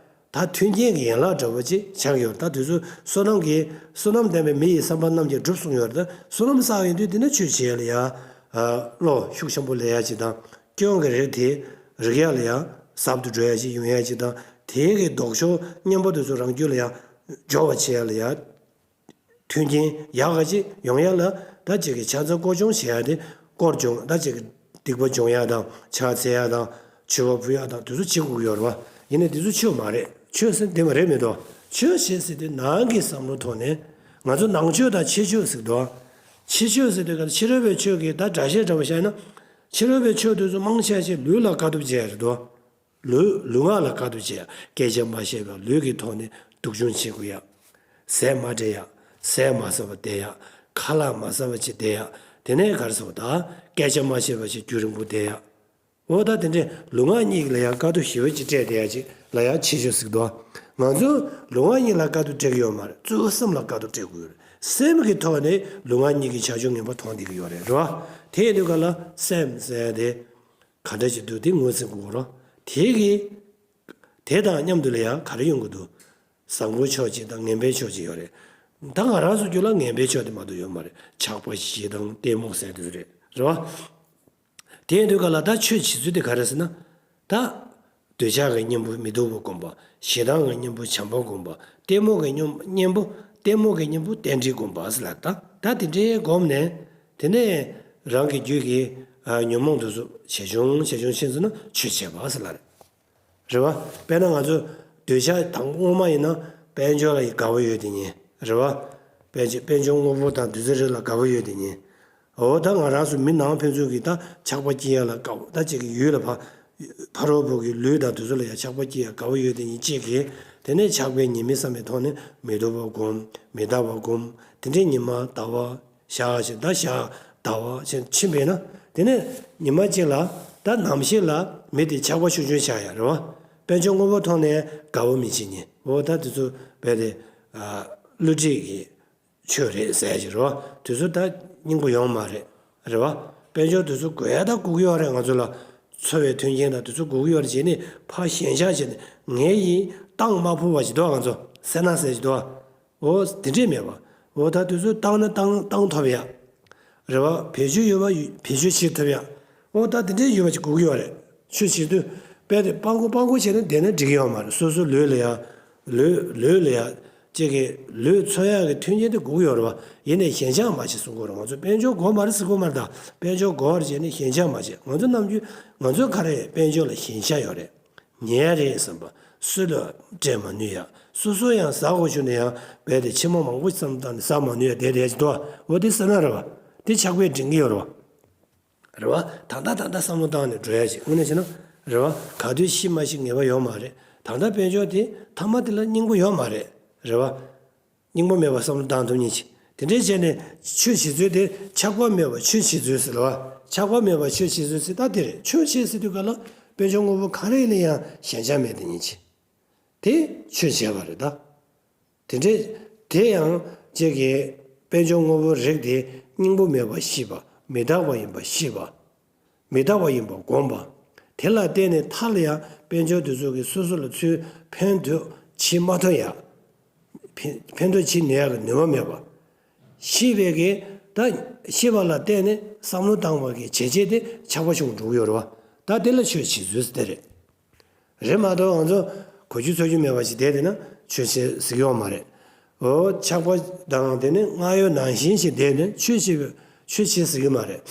ད་མཐུན་རྐྱེན་གྱི་ཡན་ལག་འདྲ་བོ་ཅིག་ཆགས་ཡོད་རེད། ད་དུས་ཚོད་བསོད་ནམས་ཀྱི་བསོད་ནམས་ལྡན་པའི་མི་ཡི་བསམ་པ་རྣམས་ཀྱང་འགྲུབ་གསུངས་ཡོད་རེད། ད་བསོད་ནམས་བསགས་ཡོང་དུས་དེ་ནི་ཆོས་བྱེད་ཡག་ལ་ཡང་བློ་ཤུགས་ཆེན་པོ་སླེབས་ཡག་ཅིག་དང་། སྐྱོན་གྱི་རིགས་དེ་རིག་ཡག་ལ་ཡང་ཟབ་ཏུ་འགྲོ་ཡག་ཅིག་ཡོང་ཡག་ཅིག་དང་། དེའི་གི་ལྡོག་ཕྱོགས་གཉེན་པོ་དེ་ཚོ་རང་རྒྱུད་ལ་ཡང་སྦྱོར་བ་བྱེད་ཡག་ལ་ཡང་མཐུན་རྐྱེན་ཡག་ག་ཅིག་ཡོང་ཡག་ལ། ད་ཅིག་གི་ཕྱག་འཚལ་སྐོར་སྦྱོང་བྱེད་ཡག་དེ་སྐོར་སྦྱོང་། ད་ཅིག་གི་སྡིག་པ་སྦྱོང་ཡག་དང་ཕྱག་འཚལ་ཡག་དང་མཆོད་པ་ཕུལ་ཡག་དང་དེ་ཚོ་བྱེད་དགོས་ཀྱི་ཡོད་རེད་བ། ཡིན་ནའི་དེ་ཚོ་ཆོས་མ་རེད། ཆོས་ཟེར་དེ་མ་རེད་མི་འདུག་ཆོས་བྱེད་ཟེར་དུས་ནང་གི་བསམ་བློ་ཐོག་ནས་ང་ཚོ་ནང་ཆོས་དང་ཕྱི་ཆོས་ཟེར་འདུག་ཕྱི་ཆོས་ཟེར་དུས་ག་ཕྱི་རོལ་པའི་ཆོས་ཀྱི་ད་སྒྲ་བཤད་འདྲ་བོ་བཤད་ན། ཕྱི་རོལ་པའི་ཆོས་དེ་ཚོ་མང་ཆེ་ཞིག་ལུས་ལ་དཀའ་ཐུབ་བྱེད་ཡག་རེད་འདུག་ལུས་ལུས་ངག་ལ་དཀའ་སྡུག་བྱེད་ཡ། སྐད་ཆ་མ་བཤད་པར་ལུས་ཀྱི་ཐོག་ནས་སྡུག་སྦྱོང་བྱེད་དགོས་ཡ། ཟས་མ་སྤྲད་ཡ། ཟས་མ་ཟ་བར་བསྡད་ཡ། ཁ་ལག་མ་ཟ་བ་ཅིག་བསྡད་ཡ། དེ་ནས་ག་རེ་ཟེར་བ་ད། སྐད་ཆ་མ་བཤད་པ་ཞིག་རྒྱུན་རིང་པོ་བསྡད་ཡ། འོ་ད་དེ་འདྲས་ལུས་ངག་གཉིས་ལ་ཡང་དཀའ་སྡུག་ཞེ་པོ་ཅིག་སྤྲད་བསྡད་ཡ་ཅིག་ལ་ཡང་ཕྱི་ཆོས་ཟེར་གི་འདུག་ང་ཚོ་ལུས་ངག་གཉིས་ལ་དཀའ་སྡུག་སྤྲད་ཀྱི་ཡོད་མ་རེད། གཙོ་བོ་སེམས་ལ་དཀའ་སྡུག་སྤྲད་དགོས་ཡོད་རེད། སེམས་ཀྱི་ཐོག་ནས་ལུས་ངག་གཉིས་ཀྱི་བྱ་སྤྱོད་ངན་པ་མཐོང་བསྡད་ཀྱི་ཡོད་རེད། རེད་བ། དེ་ཡིན་དུས་ག་ལ་སེམས་ཟེར་ཡ་དེ། ག་འདྲ་ཅིག་འདུག་དེ་ངོས་ཟིན་དགོས་རོ། དེ་གི། དེ་དང་མཉམ་དུ་ལ་ཡང་ག་རེ་ཡོང་གི་འདུག་བཟང་པོའི་ཕྱོགས་གཅིག་དང་ངན་པའི་ཕྱོགས་གཅིག་ཡོད་རེད། ད་ང་རང་ཚོ་རྒྱུད་ལ་ངན་པའི་ཕྱོགས་དེ་མ་གཏོགས་ཡོད་མ་རེད། ཆགས་པ་ཞེ་སྡང་གཏི་མུག་ཟེར་དེ་ཚོ་རེད། རེད་བ། དེ་ཡིན་དུས་ག་ལ་ད་ཆོས་བྱེད་ཚུལ་དེ་ག་རེ་ཟེར་ན། ད། འདོད་ཆགས་ཀྱི་གཉེན་པོ་མི་སྡུག་པ་བསྒོམ་པ། ཞེ་སྡང་གི་གཉེན་པོ་བྱམས་པ་བསྒོམ་པ། གཏི་མུག་གི་གཉེན་གཉེན་པོ་གཏི་མུག་གི་གཉེན་པོ་རྟེན་འབྲེལ་བསྒོམ་པ་ཟེར་ལ། ད་ད་དེ་འདྲའི་བསྒོམས་ནས། དེ་ནས་རང་གི་རྒྱུད་ཀྱི་ཉོན་མོངས་དེ་ཚོ་ཇེ་ཆུང་ཇེ་ཆུང་ཕྱིན་སོང་ན་ཆོས་བྱེད་པ་ཟེར་ལ་རེད། རེད་བ། དཔེར་ན་ང་ཚོ་འདོད་ཆགས་དང་སྔོན་མ་ཡིན་ན་དཔལ་འབྱོར་ལ་དགའ་བོ་ཡོད་དེ་ཉིད་རེད་བ། དཔལ་འབྱོར་དཔལ་འབྱོར་དངོས་པོ་དང་དེ་ཚོ་རིགས་ལ་དགའ་བོ་ཡོད་དེ་ཉིད། འོ་ད་ང་རང་ཚོ་མི་ནང་ཕན་ཚུན་གྱི་ད་ཆགས་པ་སྐྱེ་ཡ་ལ་དགའ་བོ། ད་ཅིག་གི་ཡུལ་ལ་ཕ་ཕ་རོལ་པོ་གི་ལུས་དང་དེ་ཚོ་ལ་ཡང་ཆགས་པ་སྐྱེ་ཡ་དགའ་བོ་ཡོད་དེ་ཉིད་གཅིག་གིས། དེ་ནས་ཆགས་པའི་ཉེས་དམིགས་བསམ་པའི་ཐོག་ནས་མི་སྡུག་པ་བསྒོམ། མི་རྟག་པ་བསྒོམ། དེ་འདྲའི་ཉི་མ་ཟླ་བ་ཞག་ཅིག་ད་ཞག་ཟླ་བ་ཅིག་ཕྱིན་པས་ན། དེ་ནས་ཉི་མ་གཅིག་ལ་ད་ནམ་ཞིག་ལ་མི་དེ་ཆགས་པ་ཆུང་ཆུང་ཆགས་ཡ་རེད་བ། དཔལ་འབྱོར་དངོས་པོ་ཐོག་ནས་དགའ་བོ་མི་བྱེད་ཉིད། འོ་ད་དེ་ཚོ་རྦད་དེ་བསླུ་བྲིད་ཀྱི་ཆོས་རེད་ཟེར་གྱི་རེད་བ། དེ་ཚོ་ད་སྙིང་པོ་ཡོང་མ་རེད། རེད་བ། དཔལ་འབྱོར་དེ་ཚོ་དགོས་ཡ་ད་དགོས་ཀྱི་ཡོད་རེད། ང་ཚོ་ལ་འཚོ་བའི་མཐུན་རྐྱེན་དང་དེ་ཚོ་དགོས་ཀྱི་ཡོད་རེད། བྱས་ནས་ཕར་ཞེན་ཆགས་བྱས་ནས་ངའི་ཡིན་བཏང་མ་ཕོད་པ་ཞིག་འདུག་ང་ཚོ་སེར་སྣ་ཟེར་གྱི་འདུག་འོ་དེ་འདྲས་མེད་པ། འོ་ད་དུས་ཚོད་བཏང་ན་བཏང་བཏང་ཐུབ་ཡ། རེད་བ། བེད་སྤྱོད་ཡོད་པ་བེད་སྤྱོད་བྱེད་ཐུབ་ཡ། འོ་ད་དེ་འདྲས་ཡོད་པ་ཅིག་དགོས་ཀྱི་ཡོད་རེད། ཆོས་བྱེད་དུས་དཔེ་དེ་སྤང་དགོས་སྤང་དགོས་བྱས་ན་བསྡད་ན་འགྲིག་གི་ཡོད་མ་རེད། སོ་སོ་ལུས་ལ་ཡ། ལུས་ལུས་ལ་ཡ། ཅིག་གི་ལུས་འཚོ་ཡག་གི་མཐུན་རྐྱེན་དེ་དགོས་ཀྱི་ཡོད་རེད་བ། ཡིན་ནའི་ཞེན་ཆགས་མ་བྱེད་གསུང་གི་ཡོད་རེད། ང་ཚོ་དཔལ་འབྱོར་དགོས་མ་རེད་ཟེར་གྱི་ཡོད་མ་རེད། ད་དཔལ་འབྱོར་དགོས་རེད་བྱས་ནས་ཞེན་ཆགས་མ་བྱེད། ང་ཚོ་ནམ་རྒྱུན་ང་ཚོ་ག་རེ་དཔལ་འབྱོར་ལ་ཞེན་ཆགས་ཡོད་རེད། ཉལ་རེད་བསམ་པ། སུ་ལ་སྤྲད་མ་ནུས་ཡ། སོ་སོ་ཡང་ཟ་དགོས་བྱུང་ན་ཡང་རྦད་དེ་ཕྱི་མ་མང་པོ་བསམ་བཏང་ནས་ཟ་མ་ནུས་ཡ་བསྡད་བསྡད་ཀྱི་འདུག་འོ་དེ་སེར་སྣ་རེད་བ། དེ་ཆགས་པས་འདྲེན་གྱི་ཡོད་རེད་བ། རེད་བ། ད་ལྟ་ད་ལྟ་བསམ་བློ་བཏང་ནས་འགྲོ་ཡ་ཞིག་དངོས་གནས་བྱས་ན། རེད་བ། ག་དུས་ཤི་མ་ཤི་ངེས་པ་ཡོད་མ་རེད། ད་ལྟ་དཔལ་འབྱོར་དེ་ཐ་མ་དེ་ལ་སྙིང་པོ་ཡོད་མ་རེད། རེད་བ། སྙིང་པོ་མེད་པར་བསམ་བློ་བཏང་ཐུབ་མཁན་ཅིག་དེ་འདྲའི་བྱས་ནས་ཆོས་བྱེད་ཚུལ་དེ་ཆགས་པ་མེད་པར་ཆོས་བྱེད་ཚུལ་ཟེར་ལ་བ། ཆགས་པ་མེད་པར་ཆོས་བྱེད་ཚུལ་ཟེར་ད་དེ་རེད། ཆོས་བྱེད་ཟེར་དུས་ག་ལ་དཔལ་འབྱོར་དངོས་པོ་ག་རེ་ལ་ཡང་ཞེན་ཆགས་མེད་དེ་ཉིད་ཅིག་དེ་ཆོས་བྱས་པ་རེད་ད། དེ་འདྲའི་དེ་ཡང་ཅིག་གི་དཔལ་འབྱོར་དངོས་པོའི་རིགས་དེ་སྙིང་པོ་མེད་པར་ཤེས་པ། མི་རྟག་པ་ཡིན་པར་ཤེས་པ། མི་རྟག་པ་ཡིན་པར་བསྒོམ་པ། དེ་ལ་བརྟེན་ནས་མཐར་ལ་ཡང་དཔལ་འབྱོར་དེ་ཚོ་གིས་སོ་སོ་ལ་ཚུར་ཕན་ཐོགས་ བྱེད་མ་ཐུབ་ཡ། ཕན་ཕན་ཐོགས་བྱེད་ནུས་ཡ་གི་ནུས་པ་མེད་པ། ཤེས་པའི་གི་ད་ཤེས་པ་ལ་བརྟེན་ནས་བསམ་བློ་བཏང་བ་གི་བྱས་རྗེས་དེ་ཆགས་པ་བྱུང་འགྲོ་གི་ཡོད་རེད་བ། ད་དེ་ལ་ཆོས་བྱེད་ཚུལ་ཟེར་དེ་རེད། རེད་མ་གཏོགས་ང་ཚོ་གོ་རྒྱུ་ཚོར་རྒྱུ་མེད་པ་ཞིག་བསྡད་དེ་ན་ཆོས་བྱེད་ཟེར་གི་ཡོད་མ་རེད། འོ་ཆགས་པ་དང་དེ་ནི་སྔར་ཡོད་ནང་བཞིན་ཞིག་བསྡད་ནས་ཆོས་བྱེད་ཆོས་བྱེད་ཟེར་གི་མ་རེད།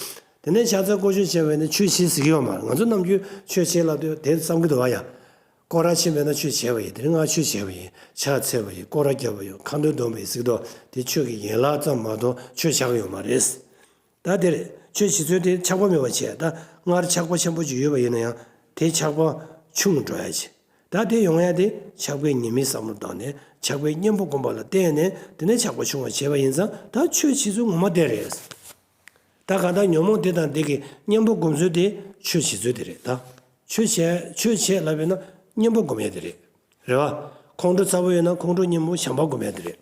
དེ་ནས་ཕྱག་འཚལ་བསྐོར་བརྗོད་བྱས་པས་ནི་ཆོས་བྱེད་ཟེར་གི་ཡོད་མ་རེད། ང་ཚོ་ནམ་རྒྱུན་ཆོས་བྱེད་ལབ་དུས་དེ་བསམ་གི་འདུག་བ་ཡ། སྐོར་ར་ཕྱིན་པས་ན་ཆོས་བྱས་པ་ཡིན། དེ་རིང་ང་ཆོས་བྱས་པ་ཡིན། ཕྱག་འཚལ་བ་ཡིན། སྐོར་ར་བརྒྱབ་པ་ཡིན། ཁ་འདོན་འདོན་པ་ཡིན་ཟེར་གི་འདུག་དེ་ཆོས་ཀྱི་ཡན་ལག་ཙམ་མ་གཏོགས་ཆོས་ཆགས་ཀྱི་ཡོད་མ་རེད། ད་དེར་ཆོས་བྱེད་ཚུལ་དེ་ཆགས་པ་མེད་པ་བྱས། ད་སྔར་ཆགས་པ་ཆེན་པོ་ཅིག་ཡོད་པ་ཡིན་ན་ཡང་དེ་ཆགས་པ་ཆུང་འགྲོ་ཡ་ཆེ། ད་དེ་ཡོང་ཡ་དེ་ཆགས་པའི་ཉེས་དམིགས་བསམ་བློ་བཏང་ནས་ཆགས་པའི་གཉེན་པོ་སྒོམ་པ་ལ་བརྟེན་ནས་དེ་ནས་ཆགས་པ་ཆུང་བ་བྱས་པ་ཡིན་ཙང་ད་ཆོས་བྱེད་ཚུལ་ངོ་མ་དེ་རེད། ད་གང་ལྟར་ཉོན་མོངས་དེ་དང་དེ་གི་གཉེན་པོ་སྒོམ་ཚུལ་དེ་ཆོས་བྱེད་ཚུལ་དེ་རེད་ད། ཆོས་བྱས་ཆོས་བྱས་ལབ་པས་ན་གཉེན་པོ་སྒོམ་ཡ་དེ་རེད། རེད་བ། ཁོང་ཁྲོ་ཚ་པོ་ཡོད་ན་ཁོང་ཁྲོ་གཉེན་པོ་བྱམས་པ་སྒོམ་ཡ་དེ་རེད།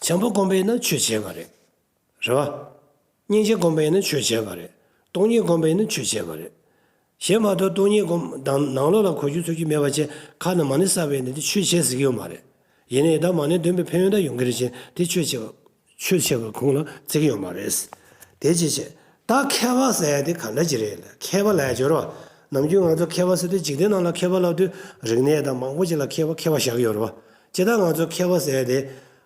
བྱམས་པ་སྒོམ་པས་ན་ཆོས་བྱས་པ་རེད། རེད་བ། སྙིང་རྗེ་སྒོམ་པས་ན་ཆོས་བྱས་པ་རེད། སྟོང་ཉིད་སྒོམ་པས་ན་ཆོས་བྱས་པ་རེད། གཞན་མ་གཏོགས་སྟོང་ཉིད་སྒོམ་དང་ནང་ལོགས་ལ་གོ་རྒྱུ་ཚོར་རྒྱུ་མེད་པ་བྱས་ཁ་ནས་མ་ཎི་བསགས་པས་ན་དེ་ཆོས་བྱས་ཟེར་གྱི་ཡོད་མ་རེད། ཡིན་ནའི་ད་མ་ཎི་འདོན་པའི་ཕན་ཡོན་ད་ཡོང་གི་རེད་ཅེ་དེ་ཆོས་བྱས་པ། ཆོས་བྱས་པ་ཁོང་ལ་བརྩི་གི་ཡོད་མ་རེད། དེ་ཅི་བྱས། ད་མཁས་པ་ཟེར་ཡ་དེ་ག་འདྲ་ཅིག་རེད་ལ། མཁས་པ་ལབ་ཡ་ཅིག་ཡོད་རེད་བ། ནམ་རྒྱུན་ང་ཚོ་མཁས་པ་ཟེར་དུས་འཇིག་རྟེན་ནང་ལ་མཁས་པ་ལབ་དུས་རིག་གནས་དང་མང་པོ་ཅིག་ལ་མཁས་པ་མཁས་པ་བཞག་གི་ཡོད་རེད་བ། སྤྱིར་བཏང་ང་ཚོ་མཁས་པ་ཟེར་ཡ་དེ་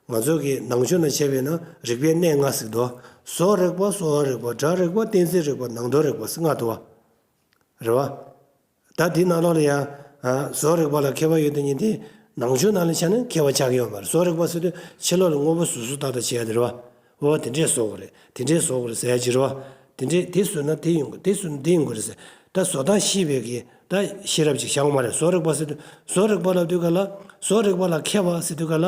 ང་ཚོ་གི་ནང་ཆོས་ནང་བྱས་པས་ན་རིག་པའི་གནས་ལྔ་ཟེར་འདུག་བཟོ་རིག་པ། གསོ་བ་རིག་པ། སྒྲ་རིག་པ། གཏན་ཚིགས་རིག་པ། ནང་དོན་རིག་པ་ཟེར་ལྔ་འདུག་བ། རེད་བ། ད་འདི་ནང་ལོགས་ལ་ཡང་། ཨ། བཟོ་རིག་པ་ལ་མཁས་པ་ཡོད་དེ་ཉིད་དེ། ནང་ཆོས་ནང་ལ་ཆ་ནས་མཁས་པ་ཆགས་ཀྱི་ཡོད་མ་རེད། བཟོ་རིག་པ་ཟེར་དུས་ཕྱི་ལོགས་ལ་དངོས་པོ་བཟོ་བཟོ་ལྟ་ལྟ་བྱེད་ཡ་དེ་རེད་བ། འོ་དེ་འདྲས་བཟོ་དགོས་རེད། དེ་འདྲས་བཟོ་དགོས་རེད་ཟེར་ཡ་ཅིག་རེད་བ། དེ་འདྲས་དེ་བཟོས་ན་དེ་ཡོང་གི། དེ་བཟོས་ན་དེ་ཡོང་གི་རེད་ཟེར། ད་བཟོ་སྟངས་ཤེས་པའི་གི་ད་ཤེས་རབ་ཅིག་བཞག་མ་རེད། བཟོ་རིག་པ་ཟེར་དུས་བཟོ་རིག་པ་ལབ་དུས་ག་ལ། བཟོ་རིག་པ་ལ་མཁས་པ་ཟེར་དུས་ག་ལ།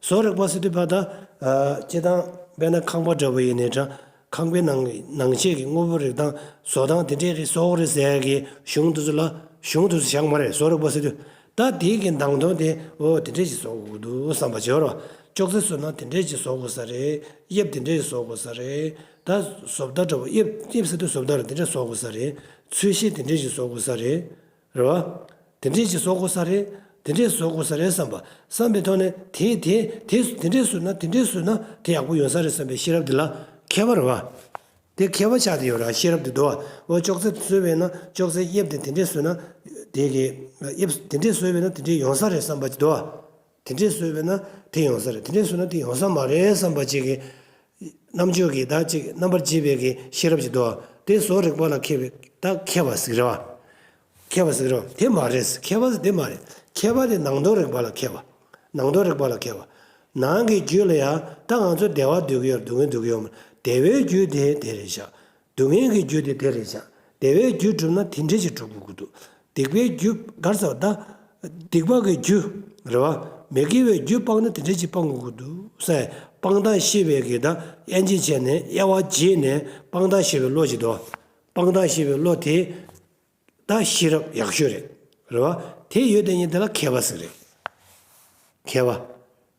བཟོ་རིག་པ་ཟེར་དུས་བ་ད། ཨ། སྤྱིར་བཏང་དཔེར་ན་ཁང་པ་འདྲ་པོ་ཡིན་ནའི་འདྲ། ཁང་པའི་ནང་ནང་ཆས་ཀྱི་དངོས་པོ་རིགས་དང་བཟོ་སྟངས་དེ་འདྲས་རེད། བཟོ་དགོས་རེད་ཟེར་ཡ་གི་གཞུང་དེ་ཚོ་ལ་གཞུང་དེ་ཚོ་བཞག་མ་རེད། བཟོ་རིག་པ་ཟེར་དུས། ད་དེའི་གི་ནང་དོན་དེ་འོ་དེ་འདྲས་ཞིག་བཟོ་དགོས་ཀྱི་འདུག་བསམ་པ་བྱེད་རོགས། ཅོག་ཙེ་བཟོས་ན་དེ་འདྲས་ཞིག་བཟོ་དགོས་ས་རེད། དབྱིབས་དེ་འདྲས་ཞིག་བཟོ་དགོས་ས་རེད། ད་བཟོ་ལྟ་འདྲ་པོ། དབྱིབས་དབྱིབས་ཟེར་དུས་བཟོ་ལྟ་རེད། དེ་འདྲས་བཟོ་དགོས་ས་རེད། ཚོས་གཞི་དེ་འདྲས་ཞིག་བཟོ་དགོས་ས་རེད། རེད་བ། དེ་འདྲས་ཅིག་བཟོ་དགོས་ས་རེད། དེ་འདྲས་བཟོ་དགོས་ས་རེད་བསམ་པ། བསམ་པའི་ཐོག་ནས་དེ་དེ་དེ་དེ་འདྲས་བཟོས་ན་དེ་འདྲས་བཟོས་ན་དེ་ཡག་པོ་ཡོང་ས་རེད་བསམ་པའི་ཤེས་རབ་འདི་ལ་མཁས་པ་རེད་བ། དེ་མཁས་པ་ཆགས་བསྡད་ཡོད་ར། ཤེས་རབ་འདི་འདུག་བ། འོ་ཅོག་ཙེ་བཟོས་པས་ན་ཅོག་ཙེ་དབྱིབས་དེ་དེ་འདྲས་བཟོས་ན། དེ་གི་དབྱིབས་དེ་འདྲས་བཟོས་པས་ན་དེ་འདྲས་ཡོང་ས་རེད་བསམ་པ་ཅིག་འདུག་བ། དེ་འདྲས་བཟོས་པས་ན་དེ་ཡོང་ས་རེད། དེ་འདྲས་བཟོས་ན་དེ་ཡོང་ས་མ་རེད་བསམ་པ་ཅིག་གི་རྣམ་དཔྱོད་ཀྱི་ད་ཅིག་རྣམ་པར་འབྱེད་པའི་གི་ཤེས་རབ་ཅིག་འདུག་བ། དེ་བཟོ་རིག་པ་ལ་མཁས་པའི་ད་མཁས་པ་ཟིག་རེད་བ། མཁས་པ་ཟེར་གི་རེད། དེ་མ་རེད། མཁས་པ་ཟེར་དེ་མ་རེད། མཁས་པ་དེ་ནང་དོན་རིག་པ་ལ་མཁས་པ། ནང་དོན་རིག་པ་ལ་མཁས་པ། ནང་གི་རྒྱུད་ལ་ཡང་ད་ང་ཚོ་བདེ་བ་འདོད་ཀྱི་ཡོད། སྡུག་བསྔལ་འདོད་ཀྱི་ཡོད་མ་རེད། བདེ་བའི་རྒྱུ་དེ་དེ་རེད་བཞག་སྡུག་བསྔལ་གྱི་རྒྱུ་དེ་དེ་རེད་བཞག་བདེ་བའི་རྒྱུ་སྒྲུབ་ན་དེ་འདྲས་ཅིག་སྒྲུབ་དགོས་ཀྱི་འདུག་སྡིག་པའི་རྒྱུ་གར་ཟ་བ་ད། སྡིག་པ་གི་རྒྱུ། རེད་བ། མི་དགེ་བའི་རྒྱུ་སྤང་ན་དེ་འདྲས་ཅིག་སྤང་དགོས་ཀྱི་འདུག་ཟེར། སྤང་ཐངས་ཤེས་པའི་གི་ད་དབྱེ་འབྱེད་བྱས་ནས་དབྱེ་བ་འབྱེད་ནས་སྤང་ཐངས་ཤེས་པའི་བློ་ཅིག་འདུག་སྤང་ཐངས་ཤེས་པའི་བློ་དེ། ད་ཤེས་རབ་ཡག་ཤོས་རེད། རེད་བ། དེ་ཡོད་དེ་ཉིད་དེ་ལ་མཁས་པ་ཟེར་རེད། མཁས་པ།